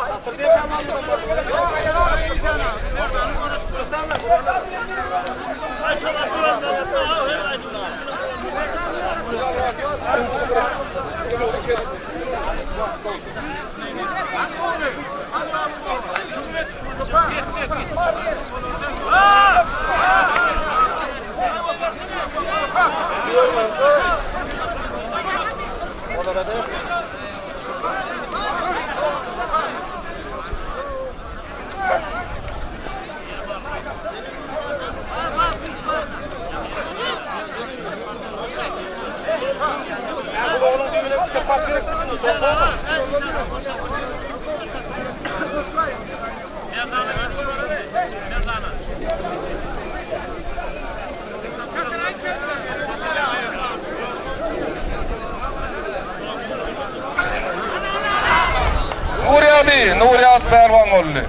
boldy.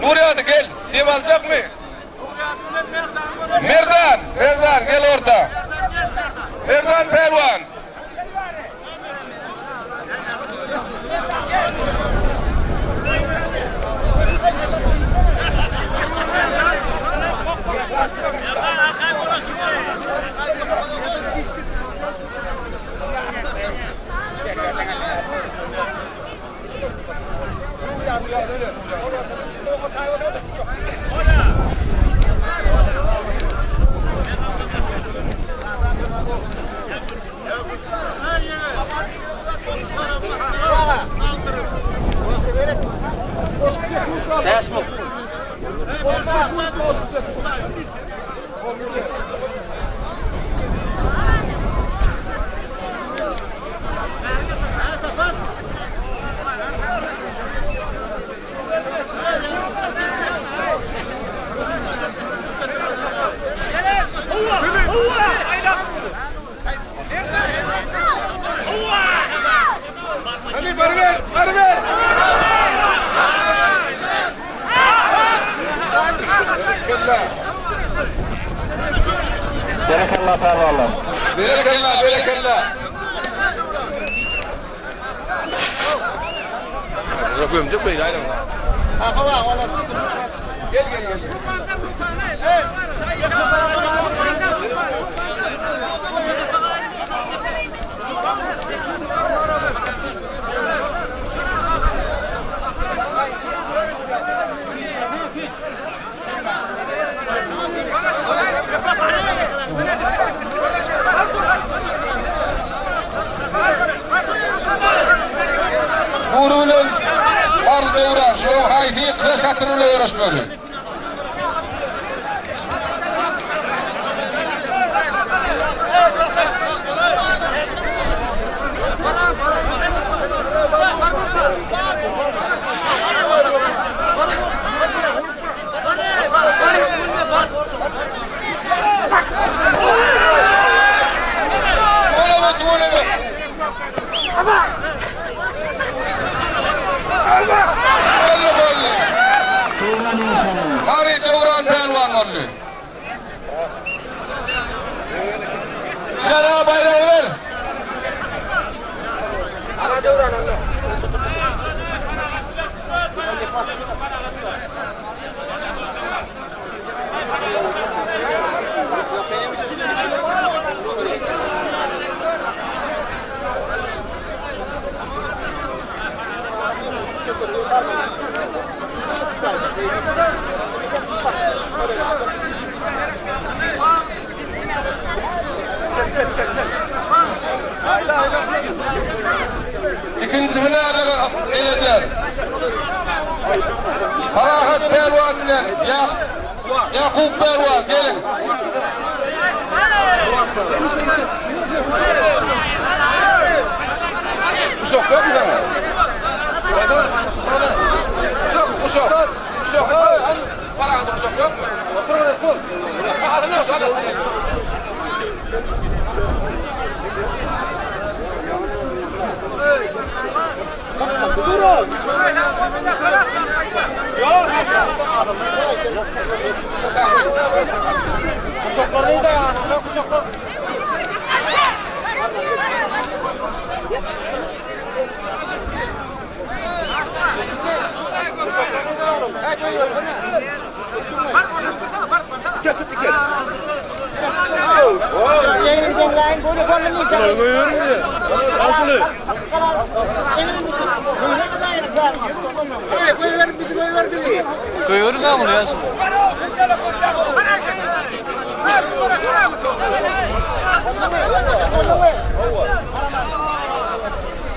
Nurýady gel, dem aljakmy? Merdan, Merdan gel orta. Merdan pälwan. Berekella pälwanlar. Berekella, berekella. Gömjek beýle aýlan. Gel gel gel. Nury bilen Bar Döwran şularyň haýsy ýyksa şatyr bilen göreşmeli. Tüweleme, tüweleme. Boldy, boldy. Hary Döwran pälwan boldy. Jana baýragy ber. Ikinji finala gelenler. Parahat pälwan bilen Ýakup pälwan geliň. Uşak ýokmy saňa? Uşak, uşak, uşak. Parahat uşak ýokmy?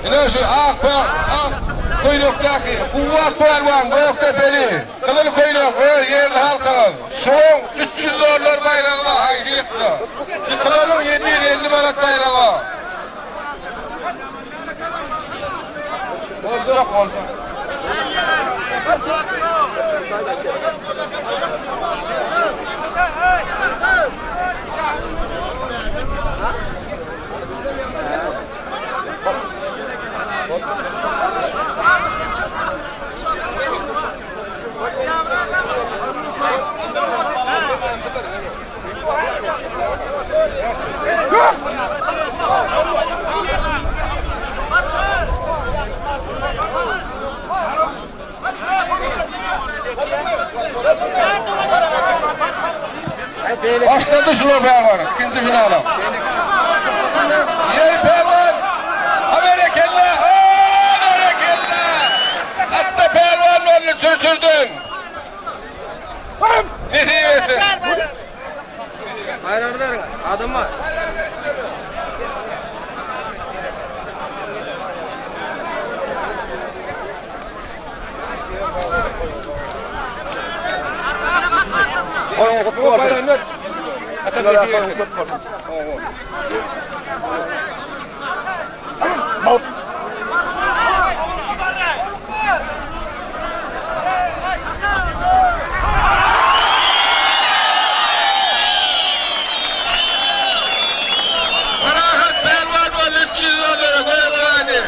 Ine şu ak ak köýnekdäki Kuwwat pälwan Gökdepeli, gyzyl köýnek öz ýerli halkyňyz. Şuň 300 dollar baýragy bar, haýsy ýyksa. Ýykylanyň 750 manat baýragy bar. Boljak, boljak. Başlady şular pälwan, ikinji finalam. Ýeri pälwan! Ha berekella! Ha berekella! Atda pälwan boldy çürçürden. Nesip etsin. Baýragyny beriň, adam bar. Parahat pälwan boldy 300 dollara goýulgany.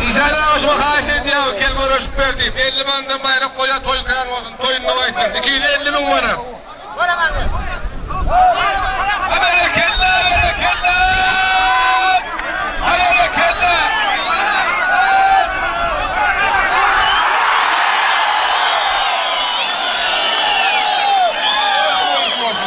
Işan aga şuňa haýyş edýär, kel göreşip ber diýip, 50 mandan baýrak goýar, toý kän bolsun, toýunda baýsyn. 250 müň manat. Ha berekella, berekella! Ha berekella! Boş, boş, boş.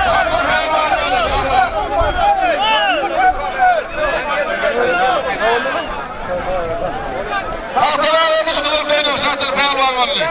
Şatyr pälwan boldy, şatyr. Hatyra bolmuş gyzyl köýnek Şatyr pälwan boldy.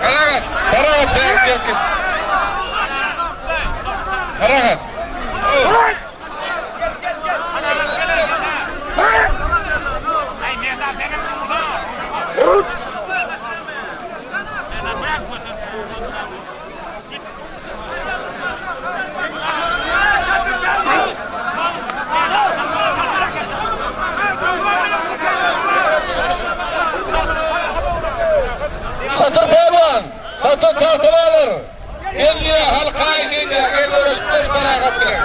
Parahat, Parahat bärik gel gel. Parahat. Tagtabalar! Gel diýýär, halk haýyş edýär, gel göreşip ber Parahat bilen.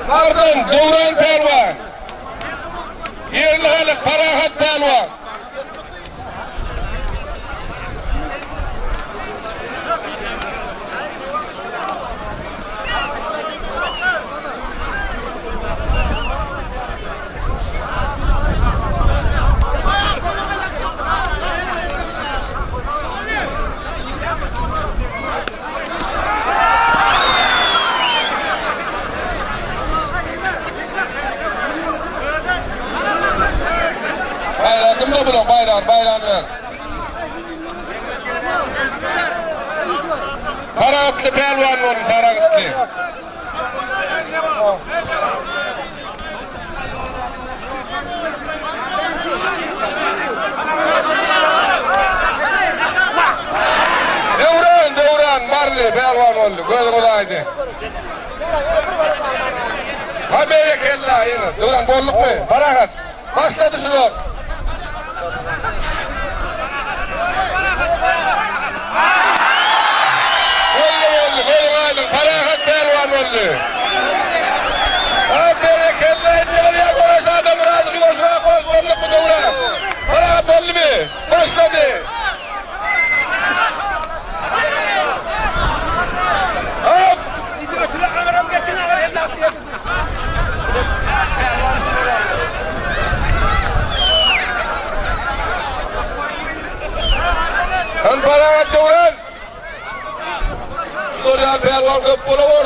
Pardon, Döwran pälwan. Ýerli halyk Parahat pälwan. Baýragy kimde bunuň baýragyny baýragyny ber. Saragtly pälwan boldy Saragtly. Döwran, Döwran, Barly, pälwan boldy. Gözüňiz aýdy. Ha berekella, ýene. Döwran boldukmy? Parahat. Başlady şular. Boldy, boldy, gözüň aýdyň, Parahat pälwan boldy. Ha berekella, indi bolýar göreş adam biraz ýuwaşrak bol, boldukmy Döwran? Parahat boldumy? Başlady. Hop! Sen Parahat Döwran! Şular ýaly pälwan köp bolawor.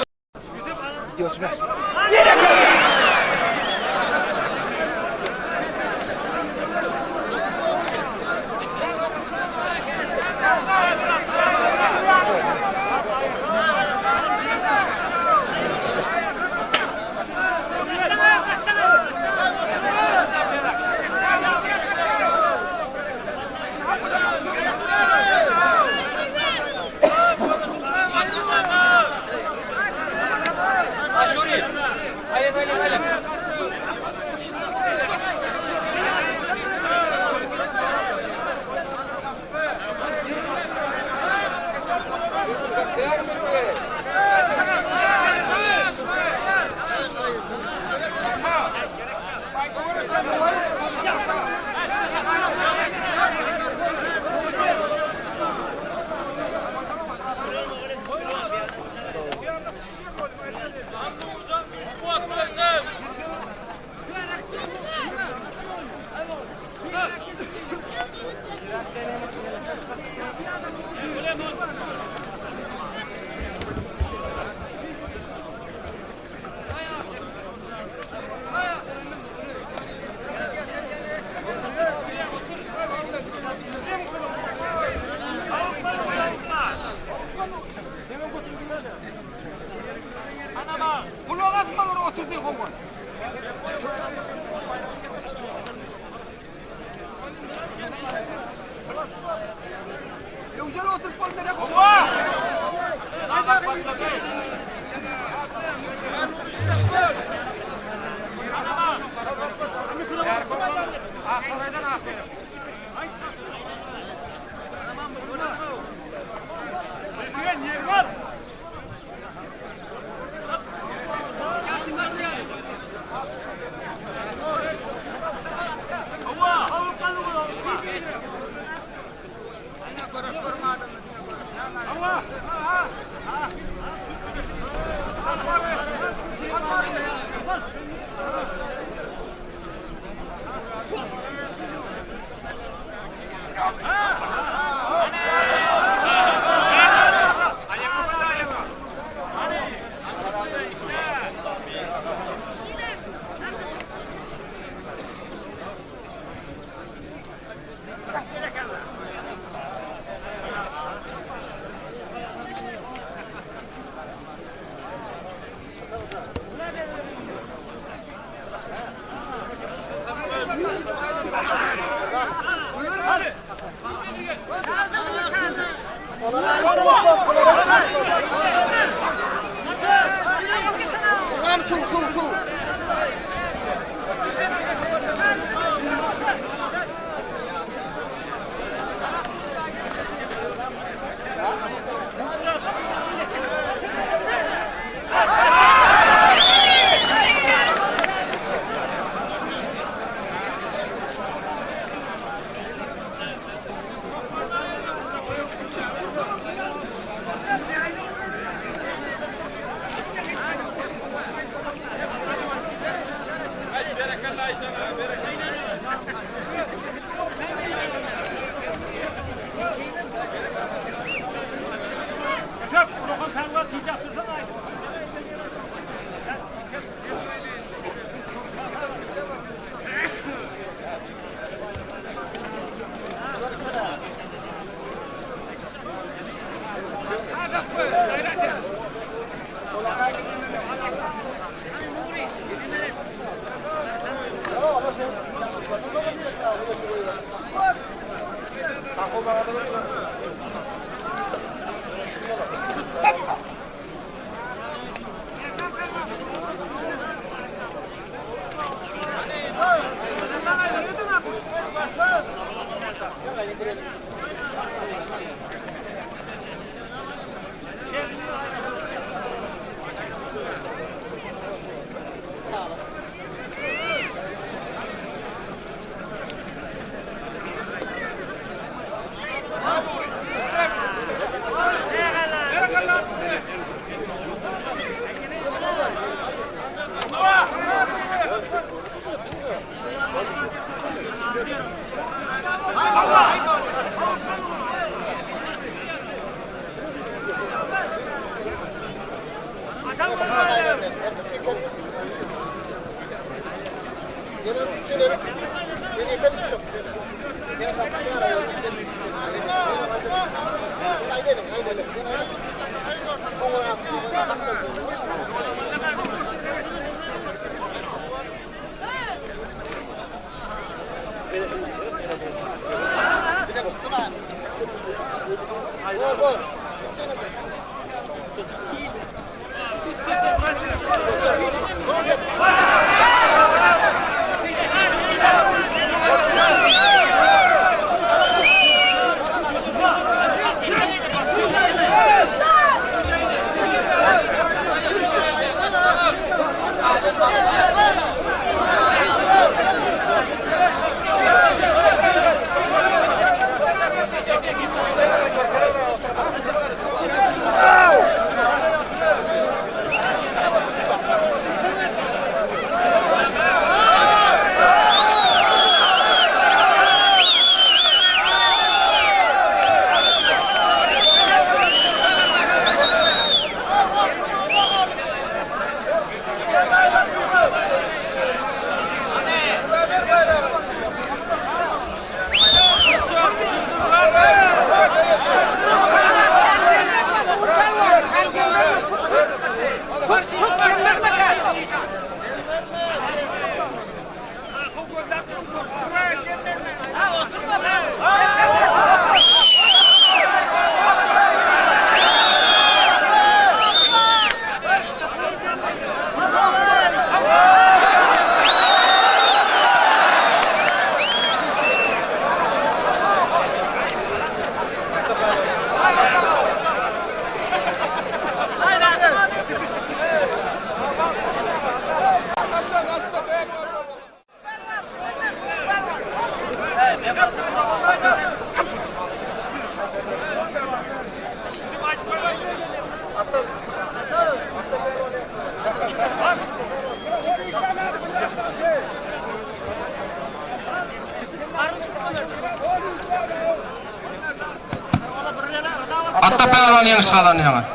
Atda pälwan ýeňiş gazanýaňyz.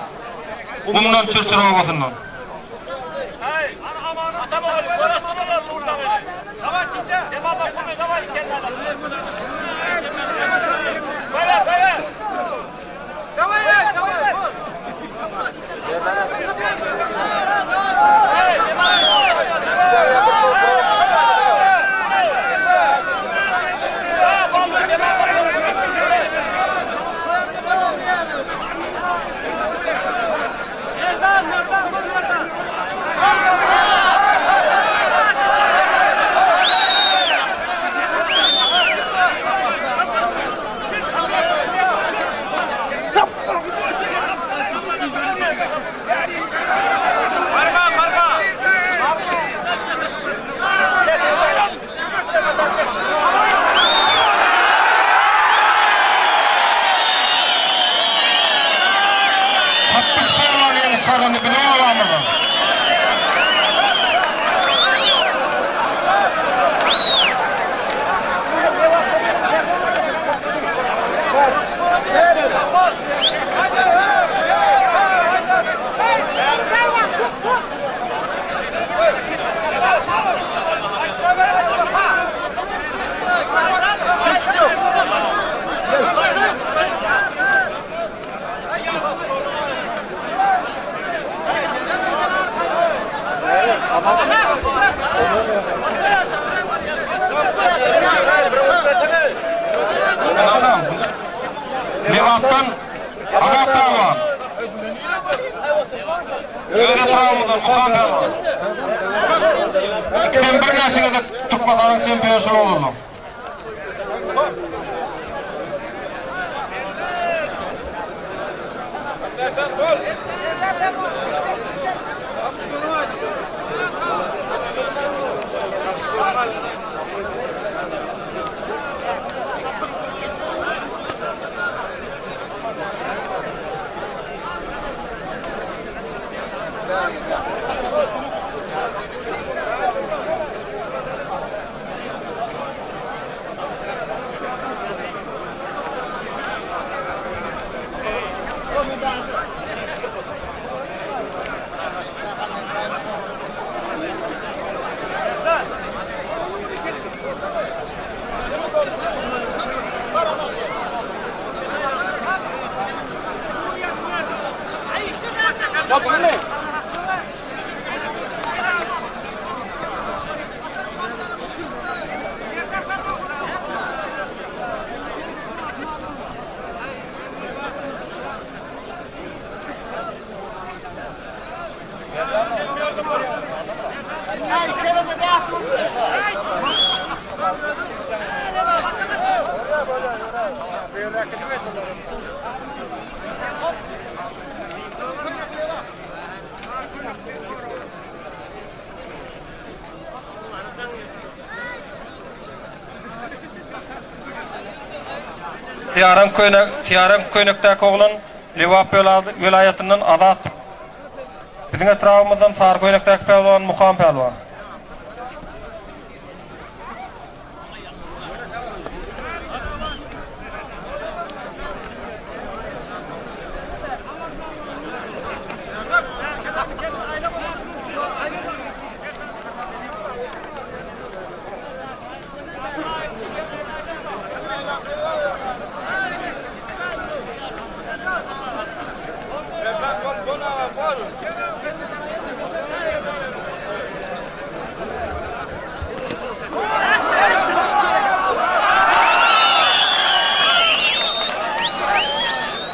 Gumdan Çürçür obasyndan. Tapbyş pälwan ýeňiş gazandy biziň obamyzdan. Lebapdan Azat pälwan. Öz etrabymyzdan Mukan pälwan. Ikisem birnäçe gezek Türkmenistanyň çempionçylygy boldy. Syýaran köýnek, syýaran köýnekdäki oglan Lebap welaýatyndan Azat. Biziň etrabymyzdan sary köýnekdäki pälwan Mukam pälwan.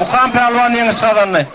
Mukam pälwan ýeňiş gazandy.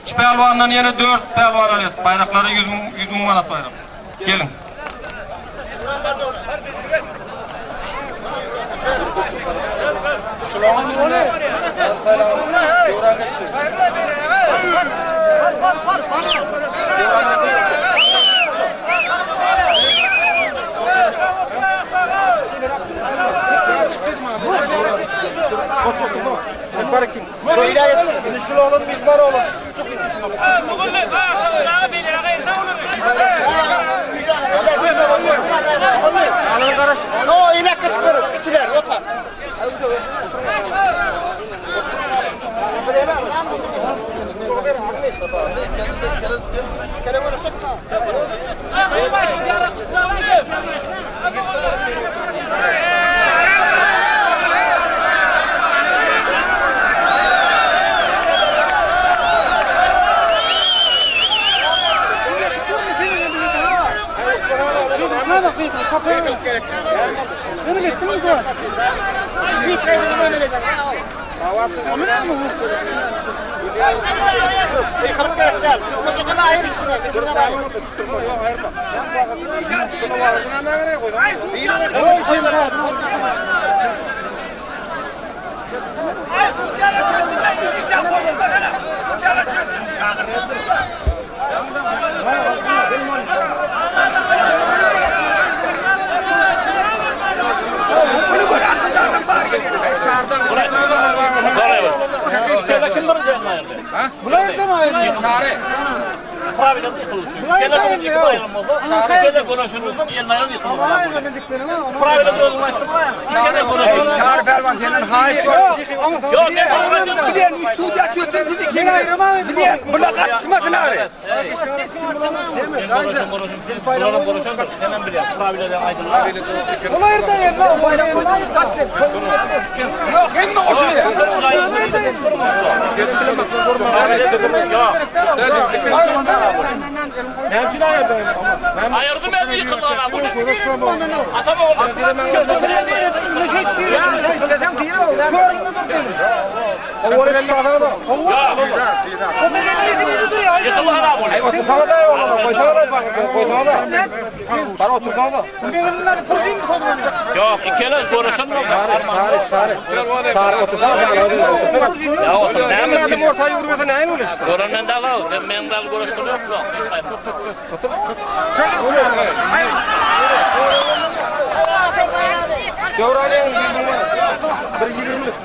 Üç pälwandan ýene dört pälwan alýas. Baýraklary 100 müň, 100 müň manat baýrak. Geliň. Prawiler ýykyldy. Gele iki baýram bolsa, gele göreşen bolsa, ýel baýram ýykyldy. Prawiler özüň aýtdyň Gele göreşen. Çary pälwan senden haýyş bar. Ýok, men Bilen üç studiýa çözdüm sizi kim Bilen bula gatyşmasyn ary. Men göreşen göreşen. Bularam göreşen sen hem bilýän. Prawiler aýdyldy. Ýok, hemme goşulýar. Aýyrdy men ýykyldy adam. Atam ogul. Ýykyldy adam. Ýok, ikele göreşen bolsa. Ya otur, näme? Orta ýürmese näme bolýar? Görenden de al, sen men dal göreşen ýok, ýok. Hiç haýsy. Döwranyň bir 20-lik.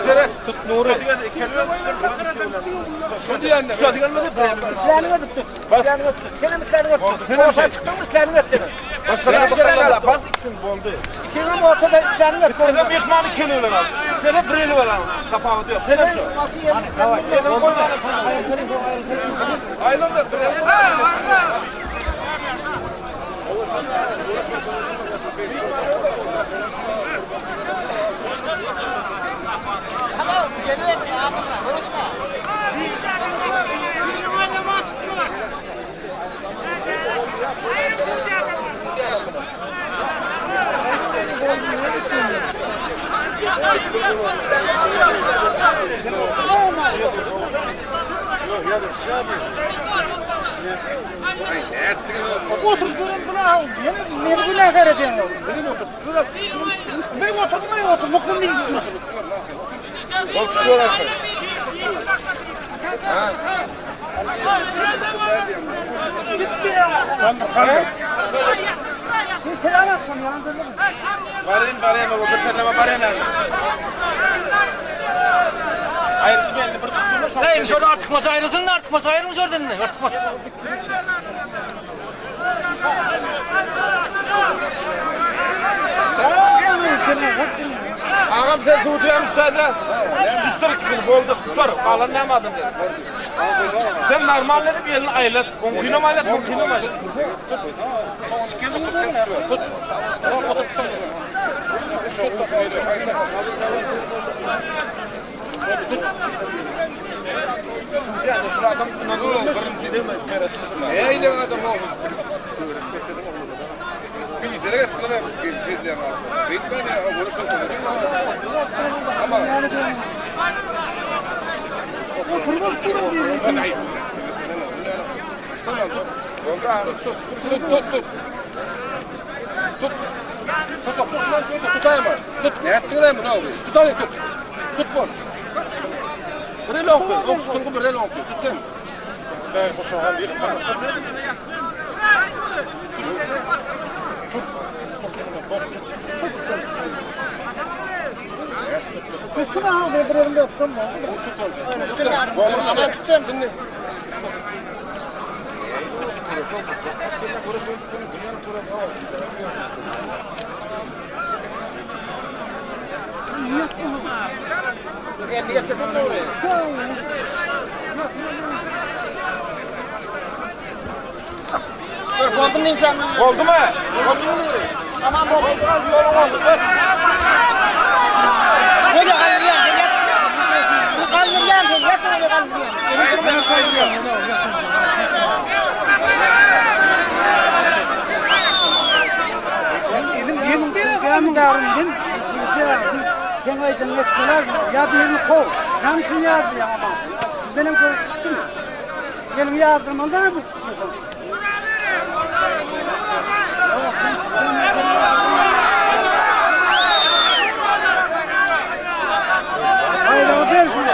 Seret, tut Nury. Şu diýende. Isläniňe tut. Isläniňe tut. Senem isläniňe tut. Sen çykdyň isläniňe tut. Başga bir bas iksin boldy. Ikiňem ortada isläniňe tut. Sen myhmany iki eli bilen al. Sen bir eli bilen al. Tapawudy ýok. Sen hem şu. Aýlan da bir eli. Oturup duran günah, meni günahkar edýäň. Men oturdym, men oturdym, mukum diýdim. Bol tutuyorlar. Bir selam atsam ýandyrdım. Barayım barayım o bir tane barayım. Ayrışma elini bir tutsun. Neymiş orada artık ayrılsın da artık ayrılmış oradan ne? Artık Ağam sen suwutuýan üstade. Düşdür ikisini boldy. Dur, galan näme adam dedi. Sen normal edip elini aýlat. Oňkynam aýlat, oňkynam aýlat. Neyle adam oldu? Bir direkt buna gireceğim abi. Bitmedi ya, görüşmek Ama Tamam. Tut tut tut. Tut. Tut tut lan şöyle tutayım. Tut. Ne ettin lan bunu abi? Tut tut. Tut bunu. Bir el oku. Ok tutun bir el oku. Tutun. Tutsun ha, bir elimde tutsun. Aman tutsun. Elini geçirdin mi oraya? Dur, boldum diyeceğim. Oldu mu? Tamam boldu. Oldu. Ne diyor kaldırıyorum? Bu kaldırıyorum. Yatır onu kaldırıyorum. Elim Sen aydın etmeler ya birini kov. Hamsın yazdı ya ama. Benim korkuttum. Benim yazdırmadan bu tutuyorsun. Hayır o ver şunu.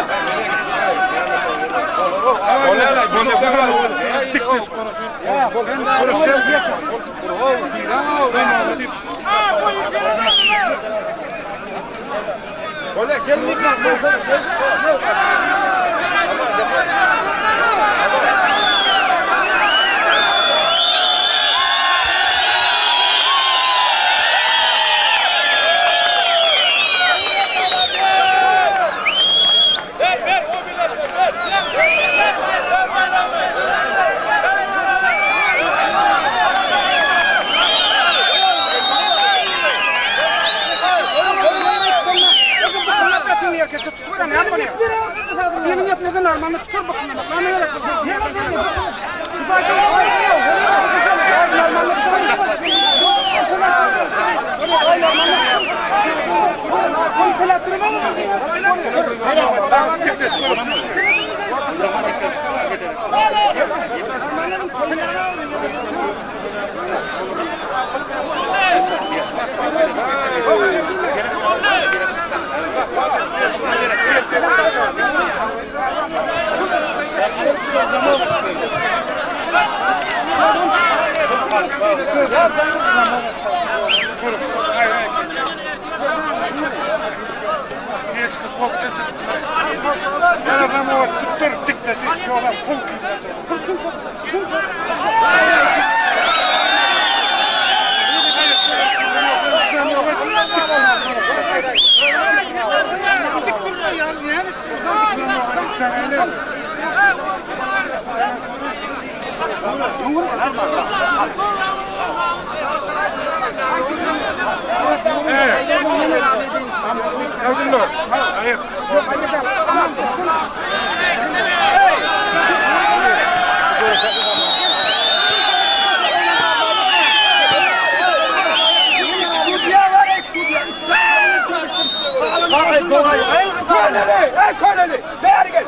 Köleli, ey köleli, bäri gel.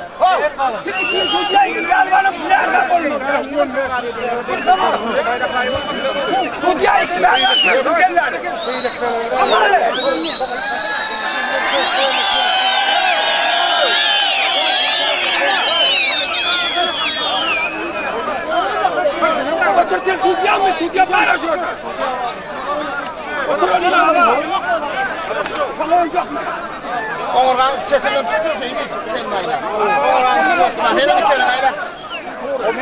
Siz iki sudya ýalgalyp näme boldy? Bir tamam. Sudya ismeýär, gel bäri. Aman. Otur sen sudya mı? Sudya bana şu. Otur Oňurgaň çetinden tutdur şeýle gelmäýle. Oňurgaň tutma, seni bir kere gaýra.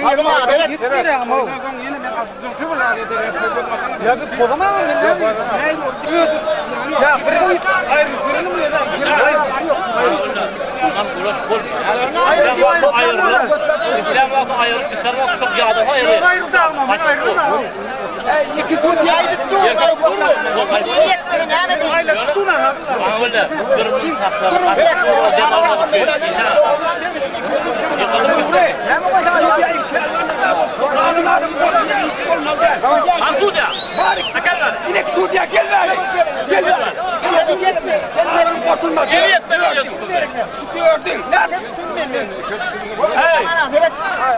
Hadi bana beret. Ya bir kodama mı ne? Ya bir ayrı birini mi ya? Tamam ulaş bol. Ayrı. İslam vakti ayrı, İslam vakti çok yağda ayrı. Ayrı da ama ayrı da. İki sudya aýdyp dur. Ýetmedi näme diýip. Aýla tutuna. Öyle birinin sakları kaçtı. Mansuda. Akallar. İnek sudya gel bäri. Gel bäri. Ellerim bozulmaz. Geri etme böyle tutun. Gördün. Nerede? Hey. Ana seret.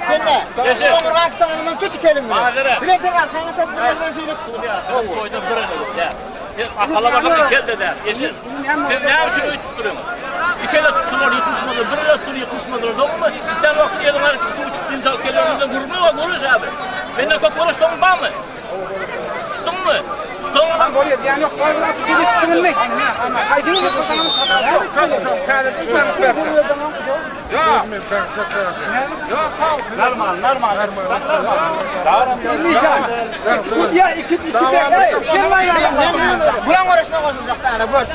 Sen ne? Teşekkür. Oňurgaň tutanyndan tut ikelim. Bana göre. Bile sen arkaňa tut, bilen şeýle tut. Koydum bir ya. Akala bakalım gel dedi. Yeşil. Siz ne için öyle tutturuyorsunuz? İki ele tuttular, yıkışmadı. Bir ele tuttular, yıkışmadılar. Doğru mu? İster vakti yedim, her su çıktığınca alıp geliyorum. Gurme var, görüş abi. Benden çok görüş var mı? Tuttun mu? Tuttun mu? Bolýar, diýen ýok. Var var gidip tutulmak. Aýdyň Sudya iki iki de. Gel lan ya. Bulan görüşme goşuljak dana gör.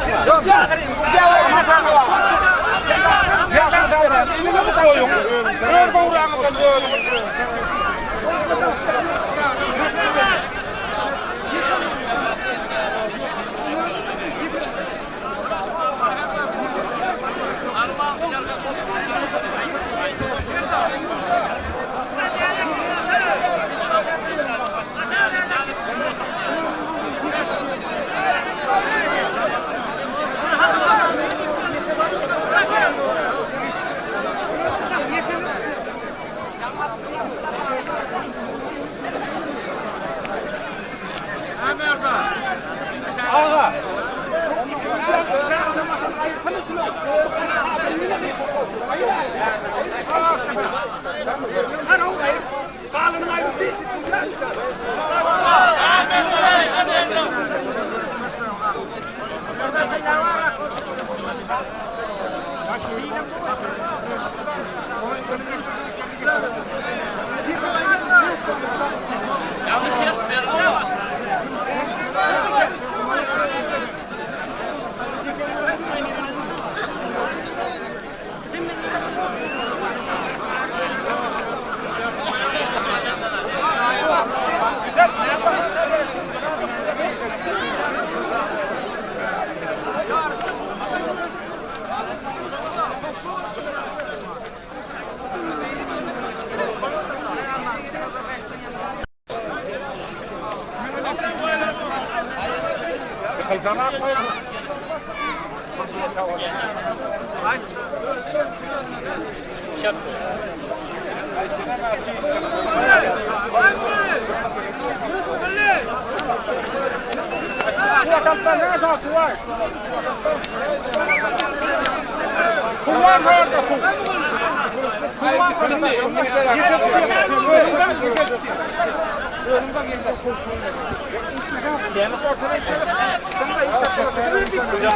Yanlış yapmıyorum. Ne var?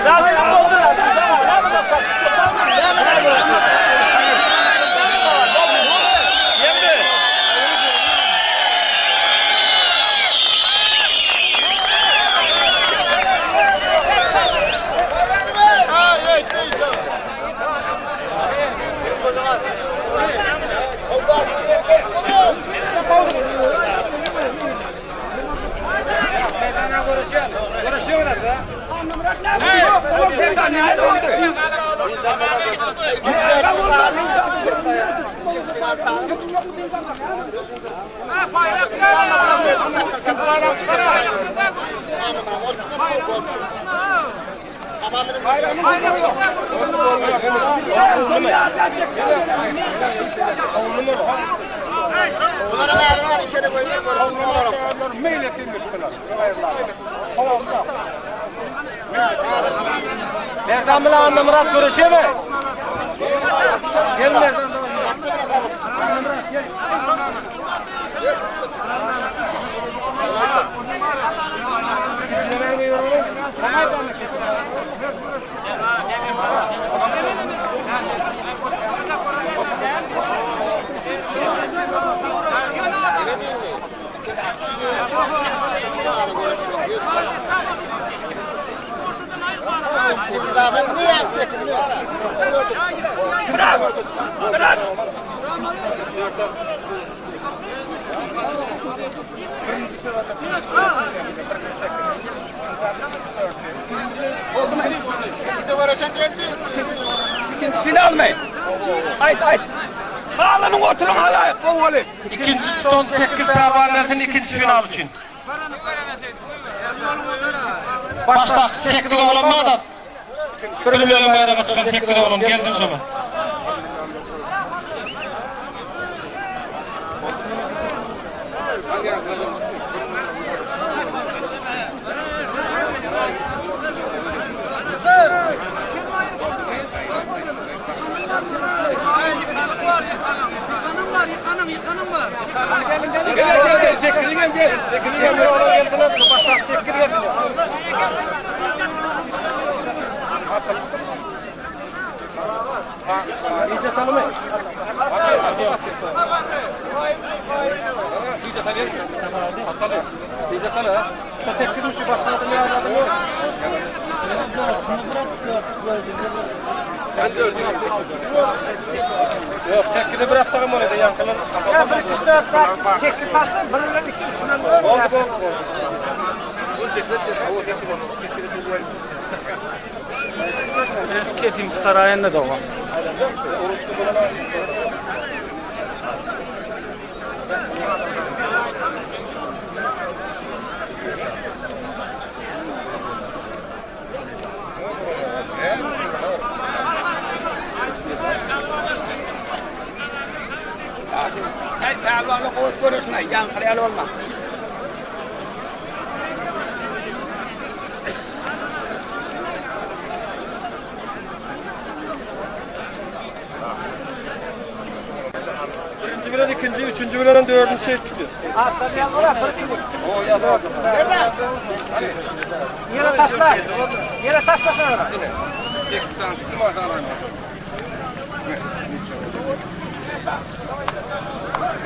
Lazım oldu. Tamam, tamam. Merdan bilen Annamyrat göreşemi? Gel Merdan. Annamyrat gel. Ikincisini almaý. Aýt, aýt. Galynyň oturyň halaýyk, gowaly. Ikinji tutan sekiz pälwan gelsin ikinji final üçin. Başdaky sekiz oglan bar-da, bir bilen baýraga çykan sekiz oglan gelsin şolar. Gel gel gel, sekizini gel. Sekizini gel. Olar geldiler, başdaky sekiz gelsin. Iýje salymy? Iýje saly, ha? Şu sekiz üçi başga adam ýa adam ýok. Ýok, sekize bir atsagam bolýar, ýaňkylar. Ya bir, iki, üç, dört, bäş, sekiz taşla, bir bilen iki, üç bilen dört. Boldy, boldy, boldy. Ketimiz karaýanda doga. Aý, pälwanly gowy göreşine, ýaňkyly ýaly bolma. Birinji bilen ikinji, üçünji bilen dördünji şey tutýar. Ýere taşla. Ýere taşla şunu.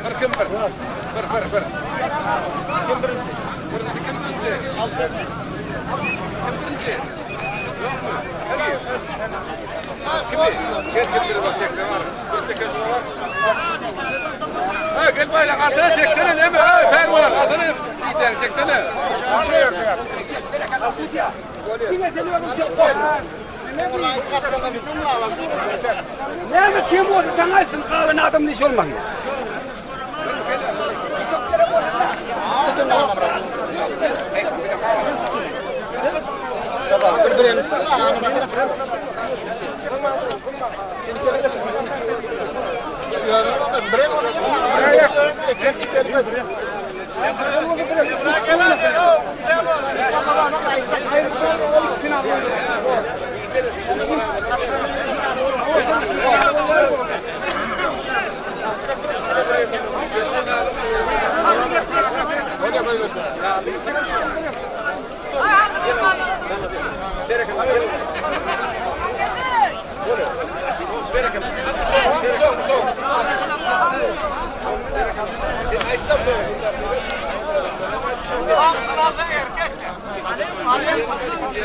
Bir kim bir? Bir bir bir. Kim birinji? Birinji kim birinji? Kim birinji? Yok mu? Kimi? Gel kim biri bak çekme var. Bir çeken şuna var. Ha gel bayrak altına çektene ne mi? Ha fer var altına diyeceğim çektene. Näme kim bolsa saňa aýtsyn, galan adam niş olmaň.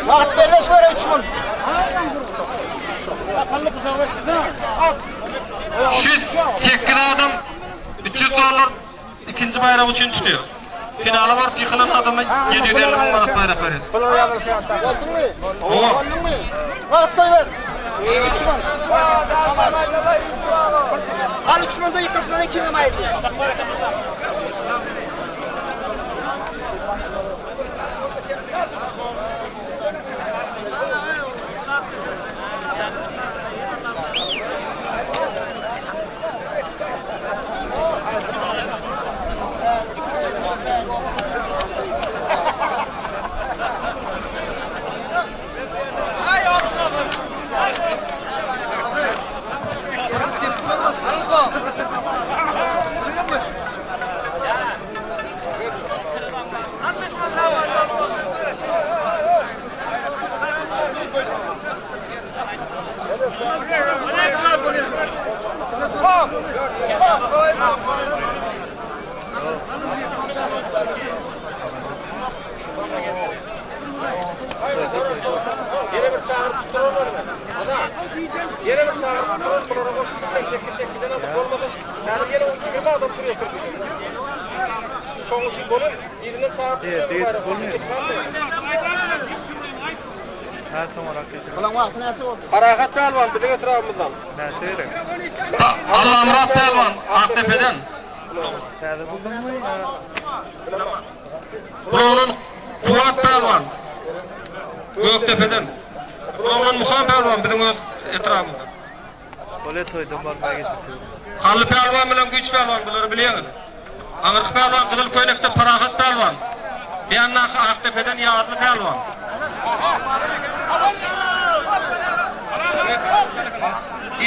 Wagt belleş göre üç gün. Şu sekiz adam 300 dollar ikinji baýrak üçin tutýar. Finala baryp ýykylan adama 750 müň manat baýrak berýär. Owa. Wagt goýber. Üç gün. Al üç günde ýykyşmadan ikinem aýyrýar. Tutdurarlar meni. Ana. Ýene bir çagyryp tuturar, bulara goşup 88-den alyp bolmasa, häzir ýene 20 adam turýar türküde. Şonuň üçin bolar, yzyndan çagyryp tuturar. Parahat pälwan biziň etrabymyzdan. Näçe gerek? Allamyrat pälwan Akdepeden. Täze bulduňmy ýa? Buloglan Kuwat pälwan Gökdepeden. Buloglan Muham pälwan biziň öz etrabymyzdan. Bolýa toýdan barmaga geçip dur. Hally pälwan bilen Güýç pälwan bulary bilýäňiz. Aňyrky pälwan gyzyl köýnekde Parahat pälwan. Bu ýandaky Akdepeden Ýazly pälwan.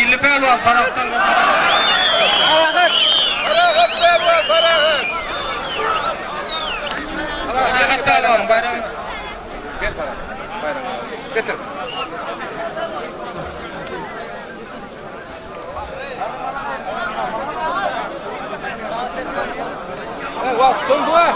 Illi pälwan Saragtdan Parahat! Parahat pälwan, Parahat! Parahat pälwanyň baýragy. Gel Parahat. Baýragyňy al. Getir. Wagt tutundy we.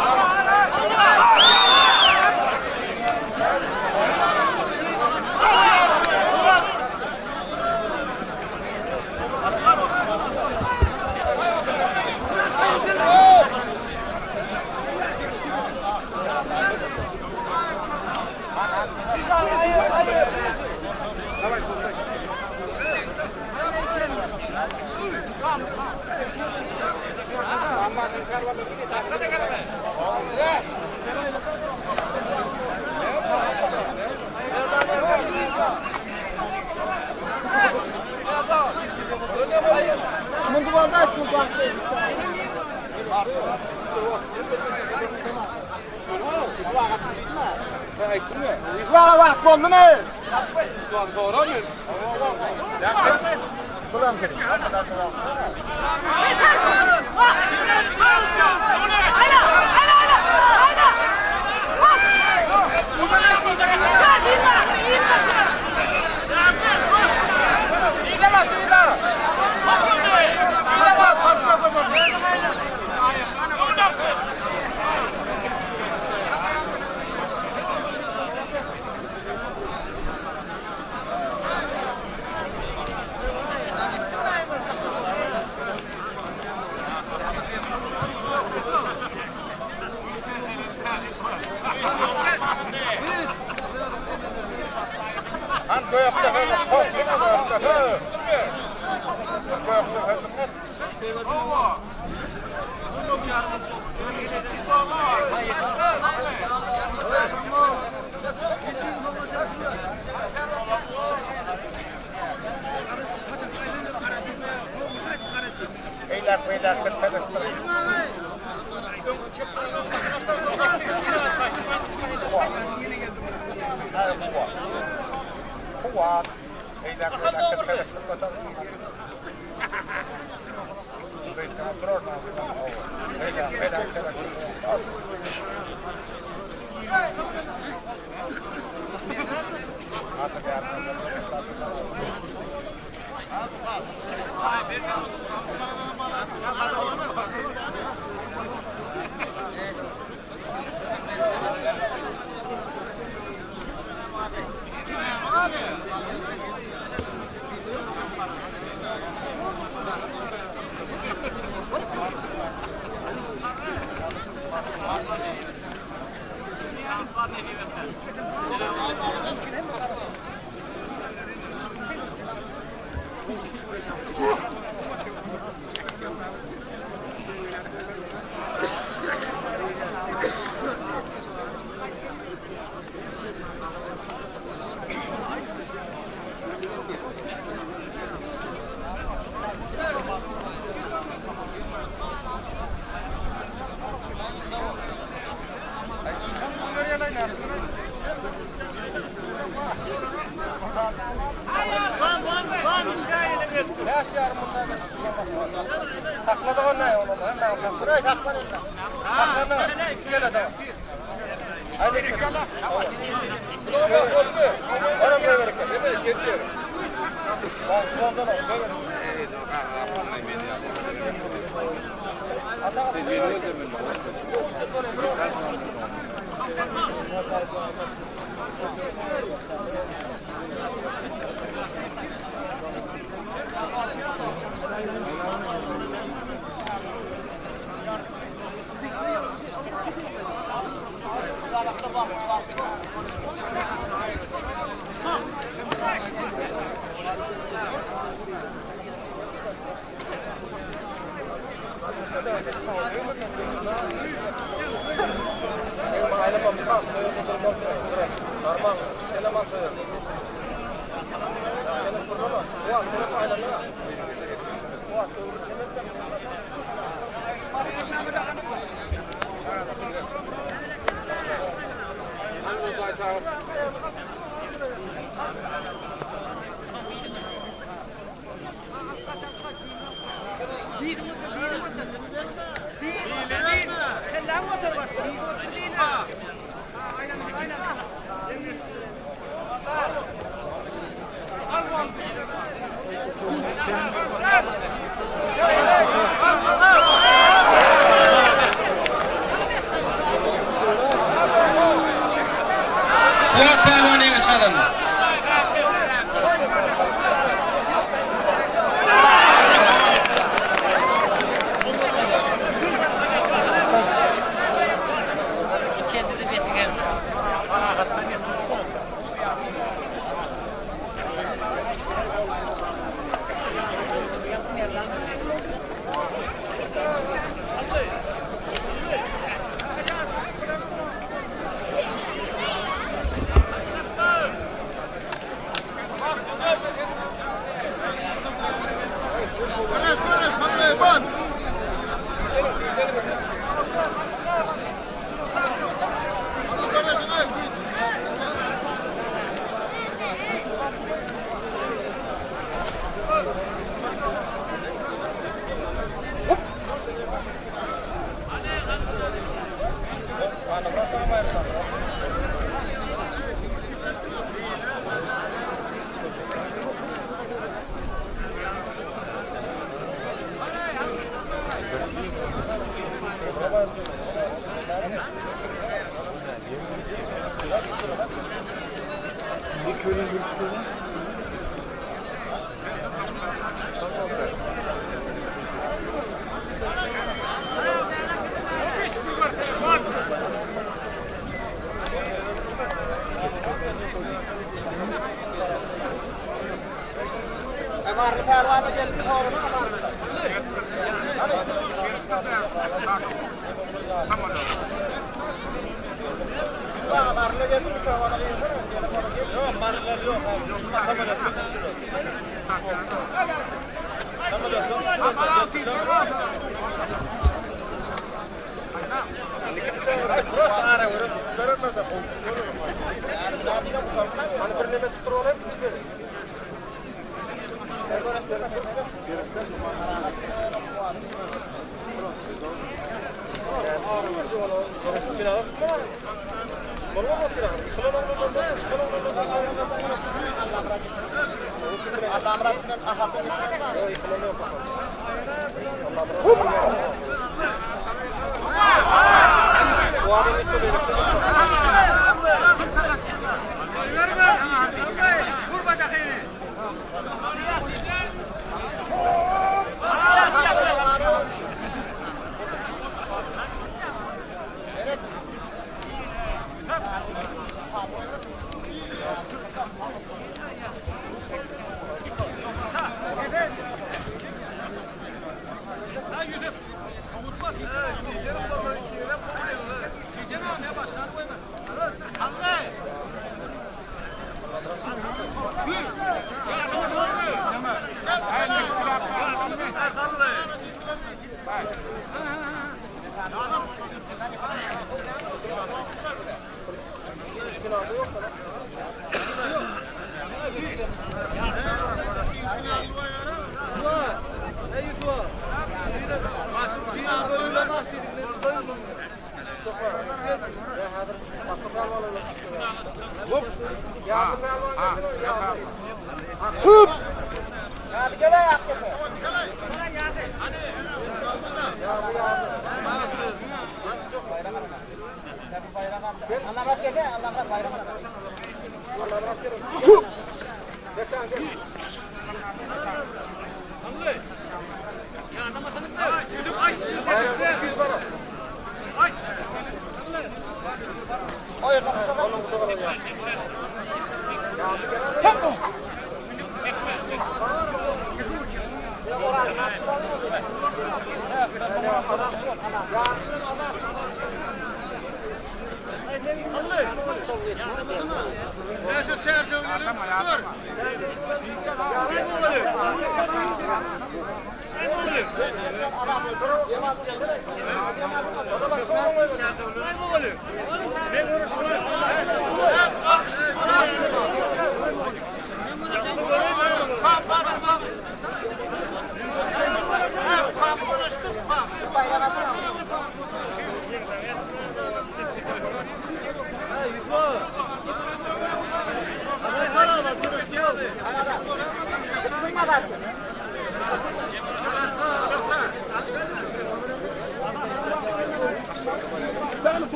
Kuwat pälwan ýeňiş gazandy.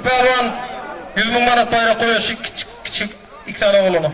Pälwan 100 müň manat baýrak goýar şu kiçik kiçik iki sany oglana.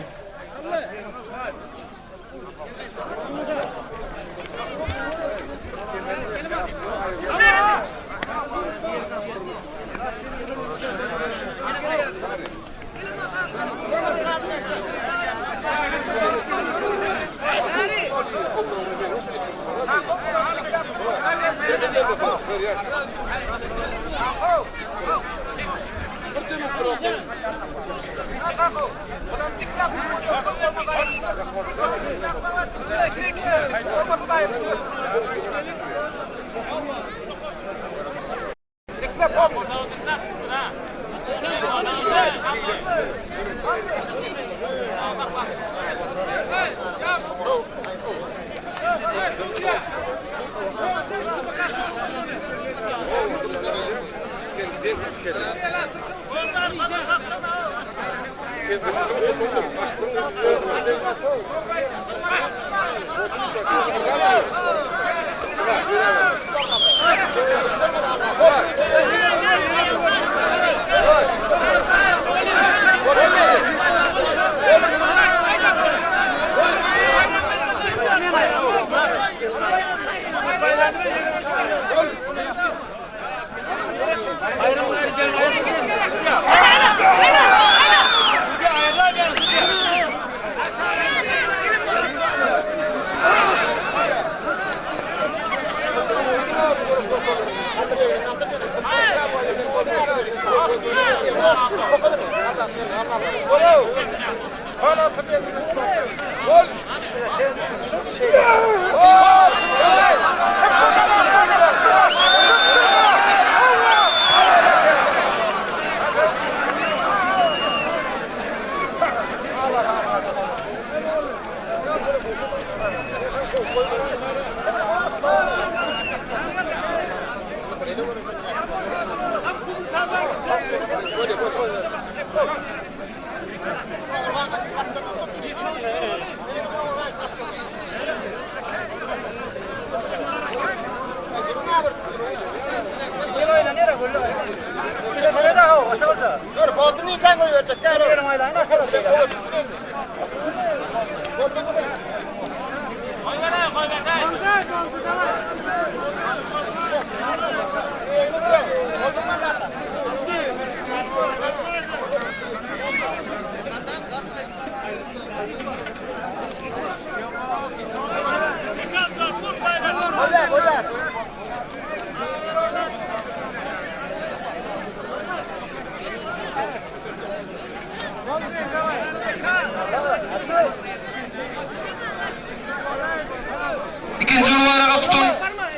Ikinji uly baýraga tutan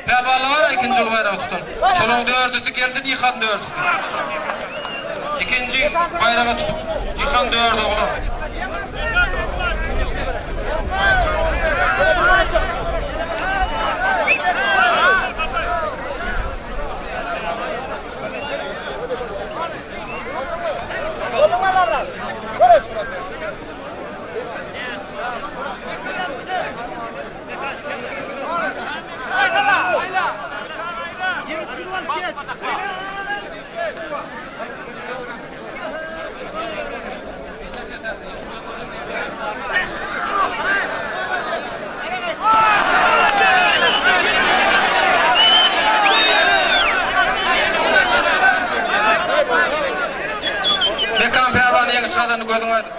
pälwanlar bar-a ikinji uly baýraga tutan. Şolaryň dördüsi gelsin ýykan dördüsi. Ikinji baýraga tutup ýykan dört oglan. Mekan pälwan ýeňiş gazandy gözüň aýdyň.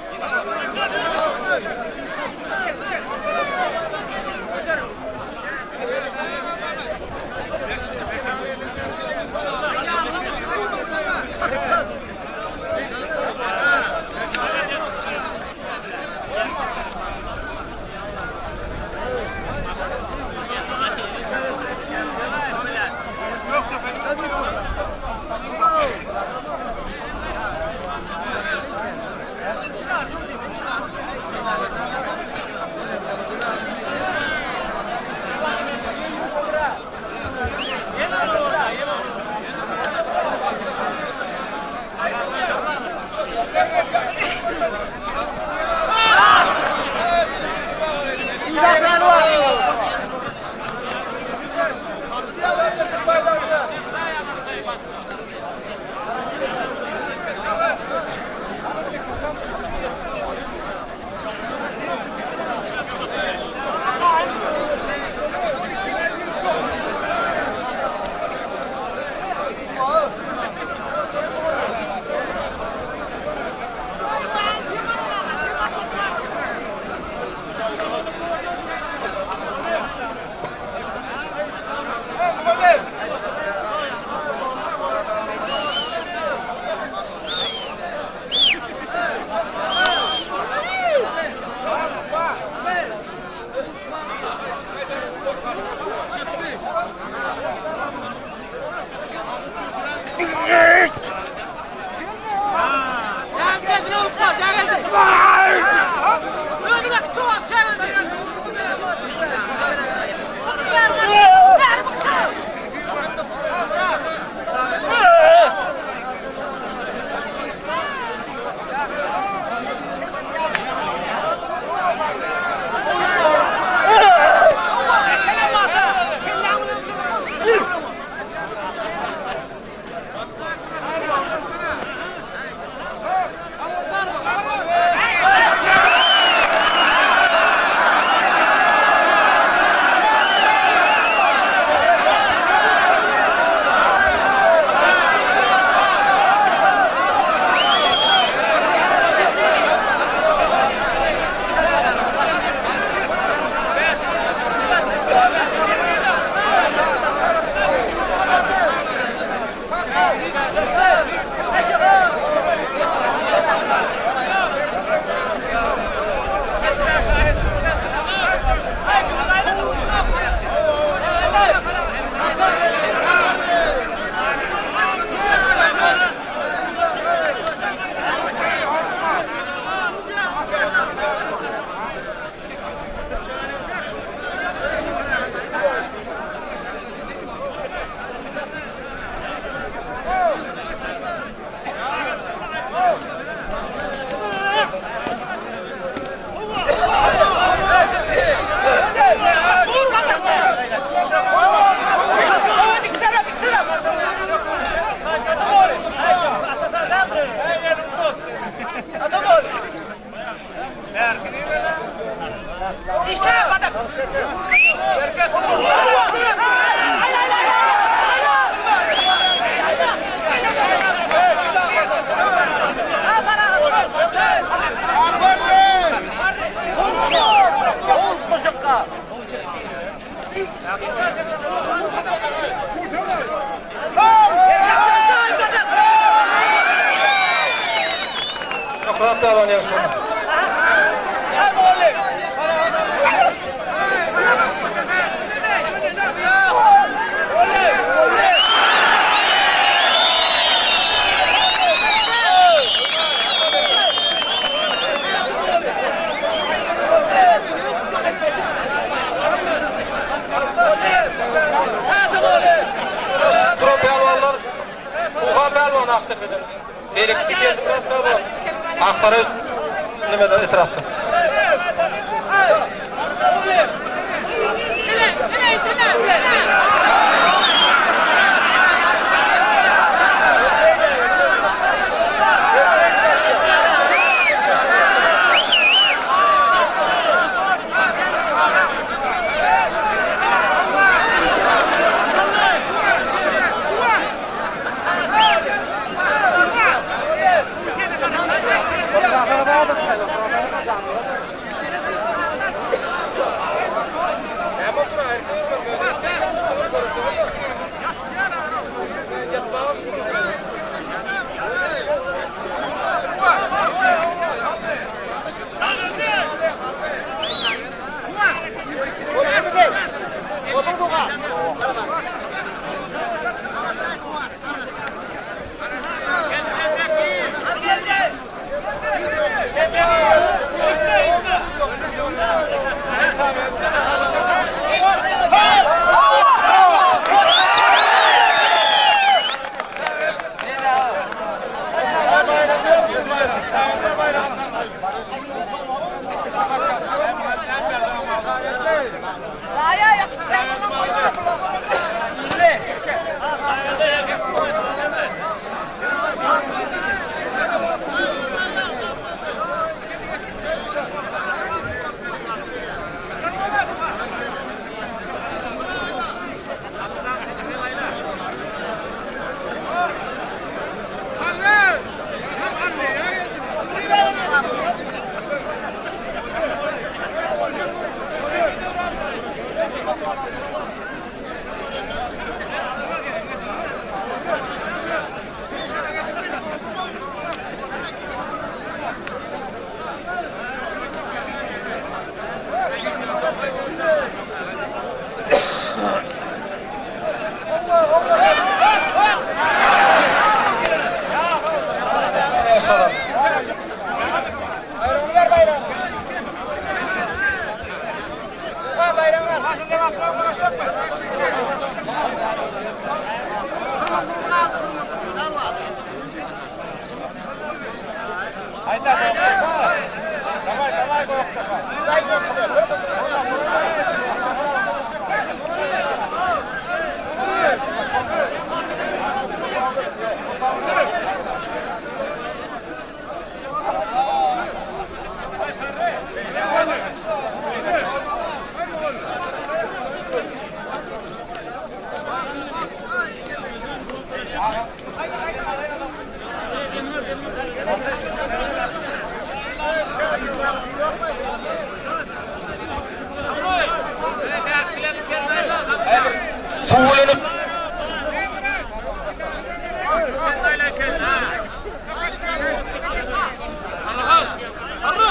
Şöhrat Pälwan ýeňiş gazandy. Turan pälwanlar Tuhan pälwan Akdepeden. Beýlekisi Geldimyrat pälwan Aksaraý nimeden etrapdan.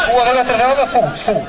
Suwa getirseňiz suw, suw.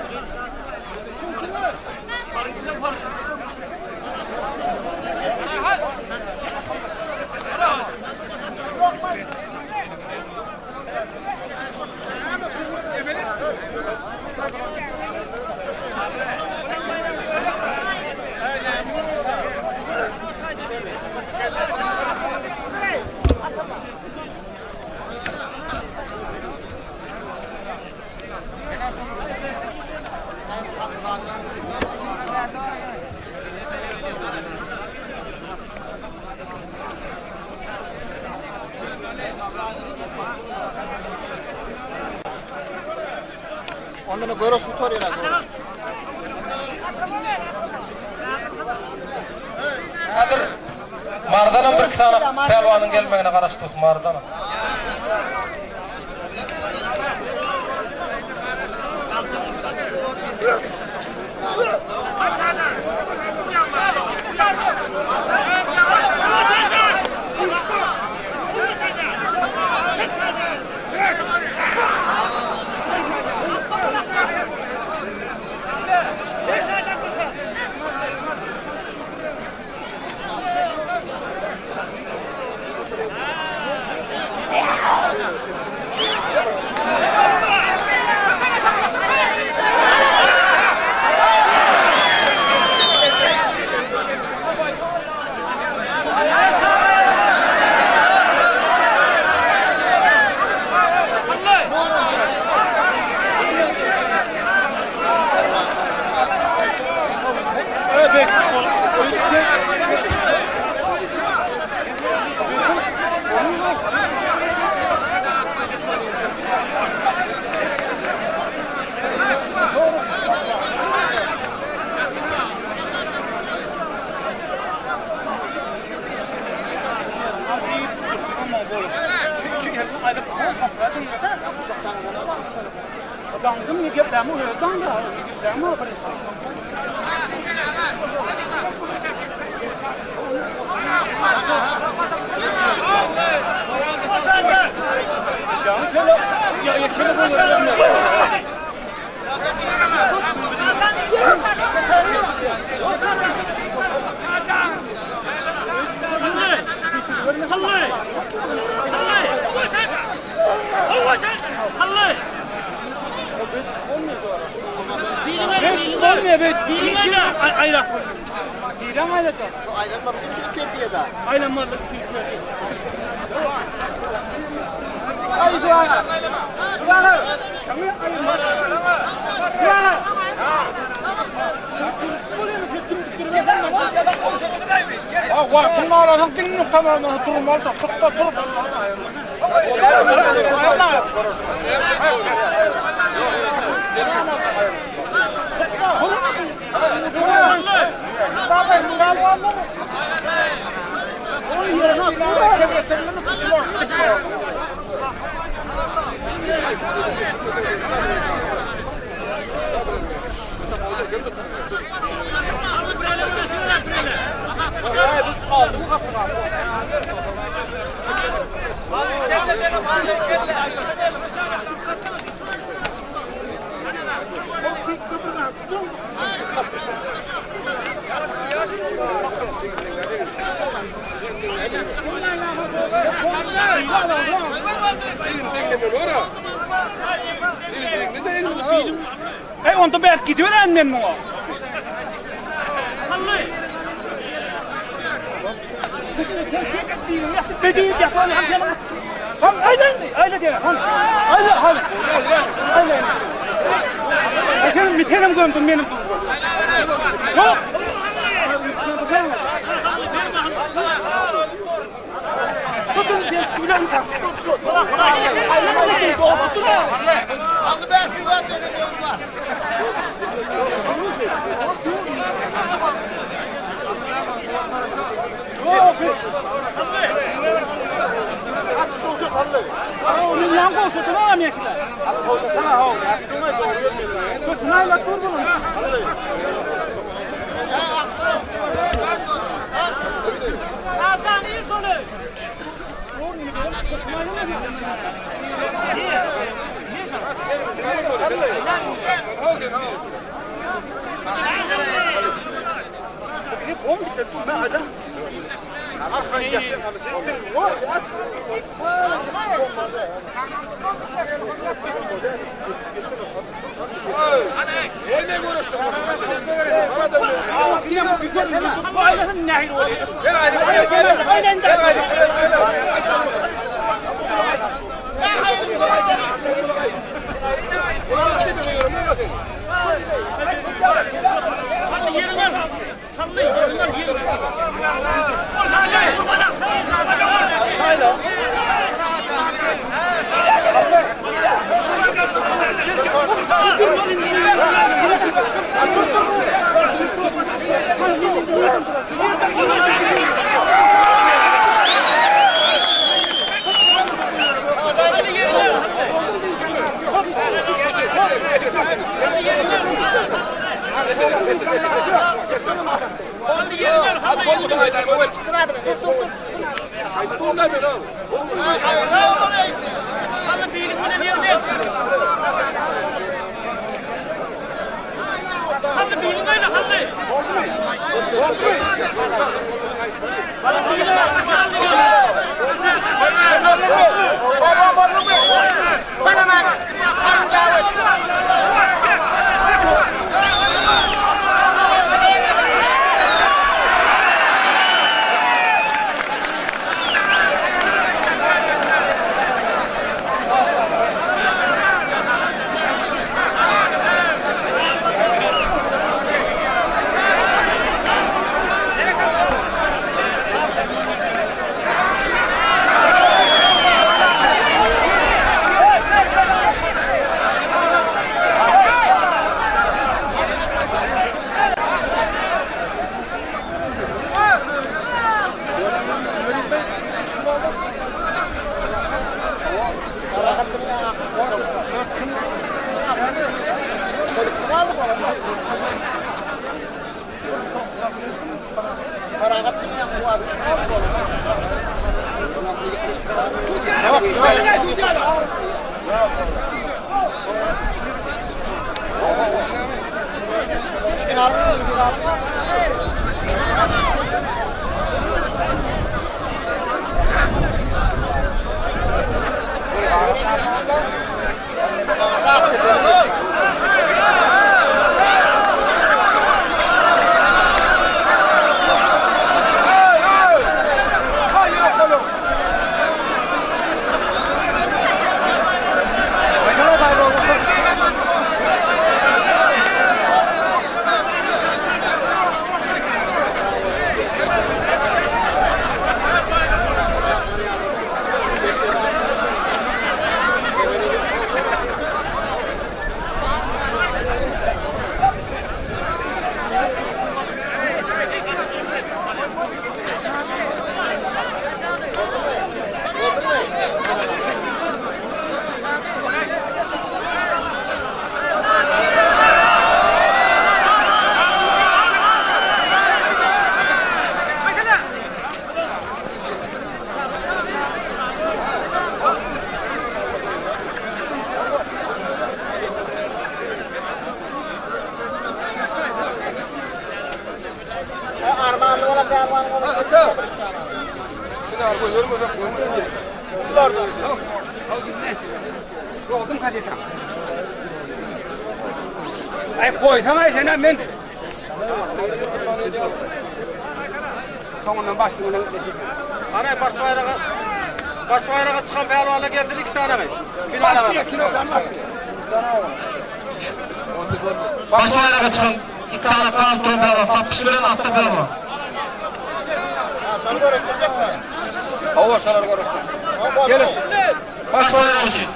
Ondan göreş gutarýar. Häzir Mardanam bir iki sany pälwanyň gelmegine garaşdyk Mardanam. Daňdym ne geplämi özi daňda. Geplämi birinji. Wagtyň arasyň diňini tamamlanyp durmaly, çykda dur. Ey onda berk gidiver men muňa. Senin gömdün benim. Yok. Tutun sen tak. Yan koşutuna mı yekler? Koşasana ha. Götünayla dur bunu. Hasan iyi sonu. Dogdum gazetam. Ay koysana sen men. Soňundan başyňdan Ana baş baýraga baş baýraga çykan pälwanlar geldi iki tane. Finala. Baş baýraga çykan iki tane galyp duran pälwan Sapyş bilen Atda pälwan. Hawa şolar görüşdi. Gelin. Baş baýrak üçin.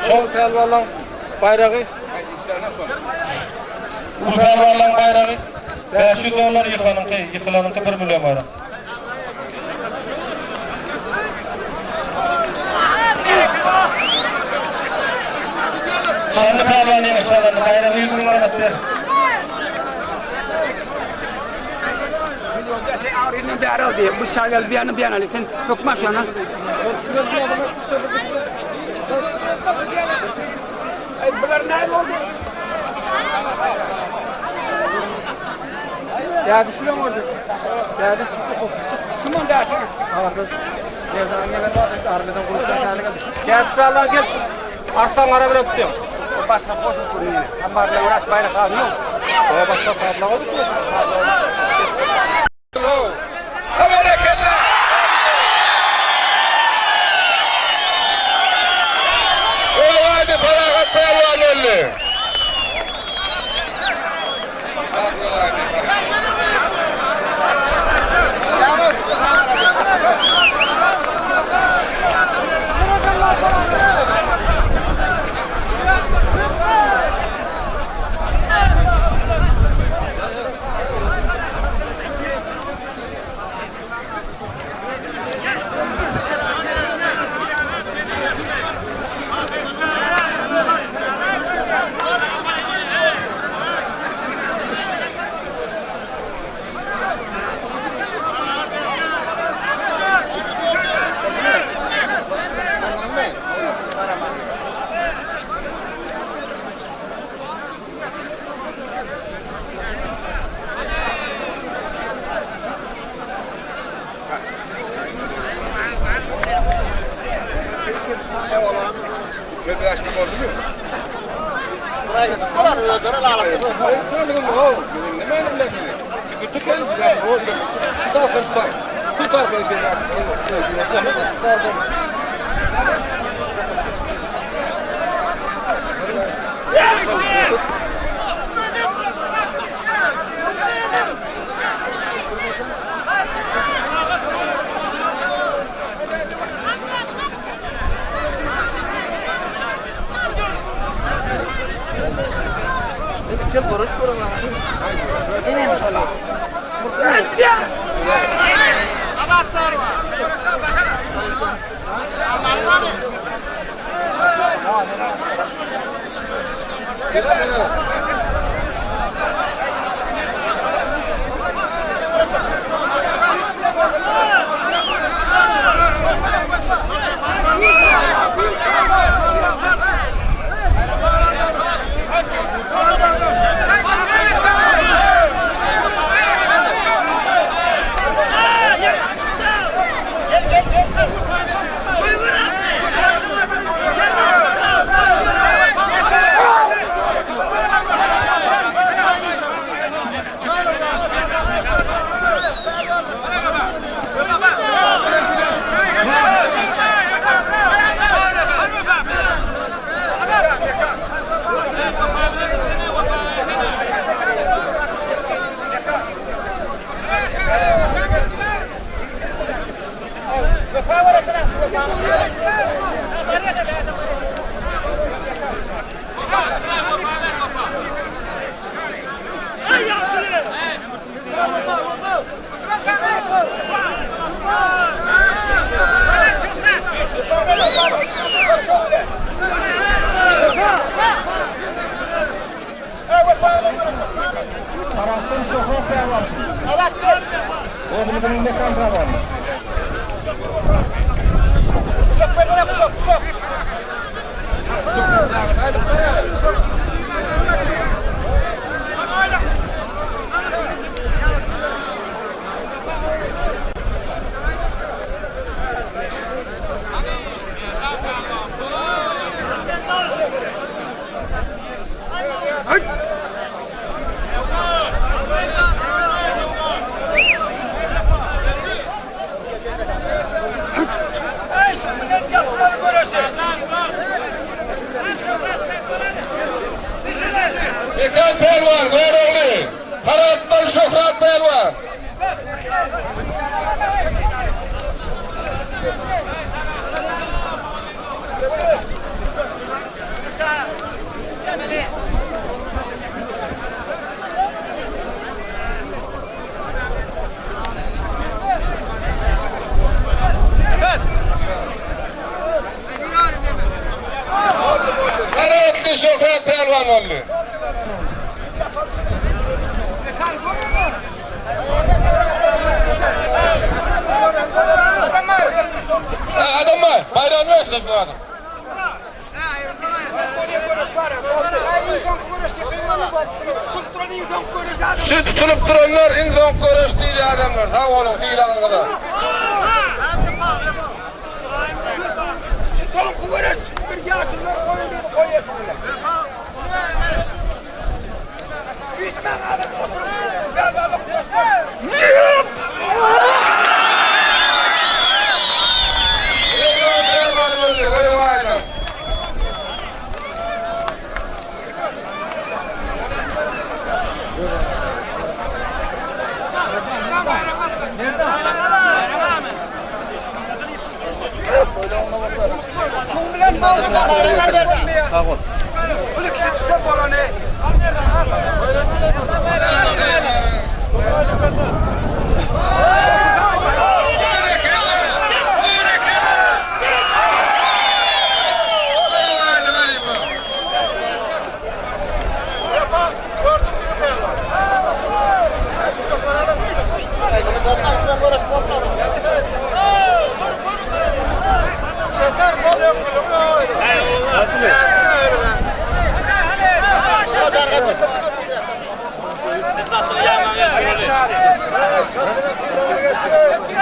Şol pälwanlaryň baýragy Bu pälwanlaryň baýragy 500 dollar ýykanyňky, ýykylanyňky 1 million baýrak. Şanly pälwan ýeňiş gazandy. Baýragy 100 müň manat ber. Bu şagel bir yanı bir yanı sen sokma şuna. Ay bunlar ne oldu? Ya düşüren orada. Ya çıktı Kim onu dersin? Gel pälwan gelsin. Arslan ara bire tutuyor. Başka koşup duruyor. Amarla uğraş bayrak almıyor. O başka fazla oldu mu? Öyle Parahat Pehlivan öldü. Göreş görüň. Enem şol. Tarapdan Şöhrat pälwan. Özümiziň Mekan pälwan. Mekan pälwan, Görogly. Tarapdan Şöhrat pälwan. Garatly Şöhrat pälwan boldy. Adam bar. Baýragyny bersin şu adam. Şu tutulyp duranlar iň soňky göreş diýilýän adamlar. Sag boluň, sylagyňyza. Soňky göreş bir ýaşulular goýun goýýarsyňyz. Sag bol.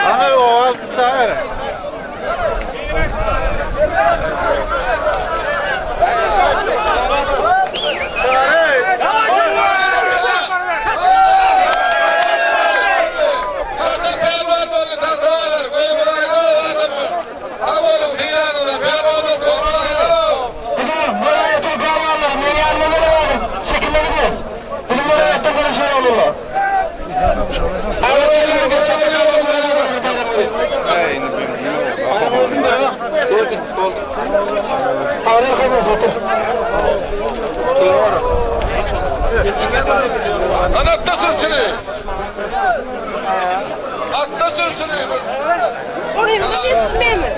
Ana o altı çağır. Şatyr pälwan boldy, tagtalar, göýgülaýlaw adamlar. Sag boluň, sylagyňyza, pälwanlar, göýgülaýlaw. Biziň welaýatyň pälwanlary meni ýanyma gelewaýyň, çekilme gidýäs. Biziň welaýatdan göreşen oglanlar. Hany atda sürçüni. Atda sürçüni. Ony ýetişmeymi?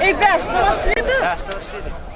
Ey, bäşde başlaýdy. Bäşde başlaýdy.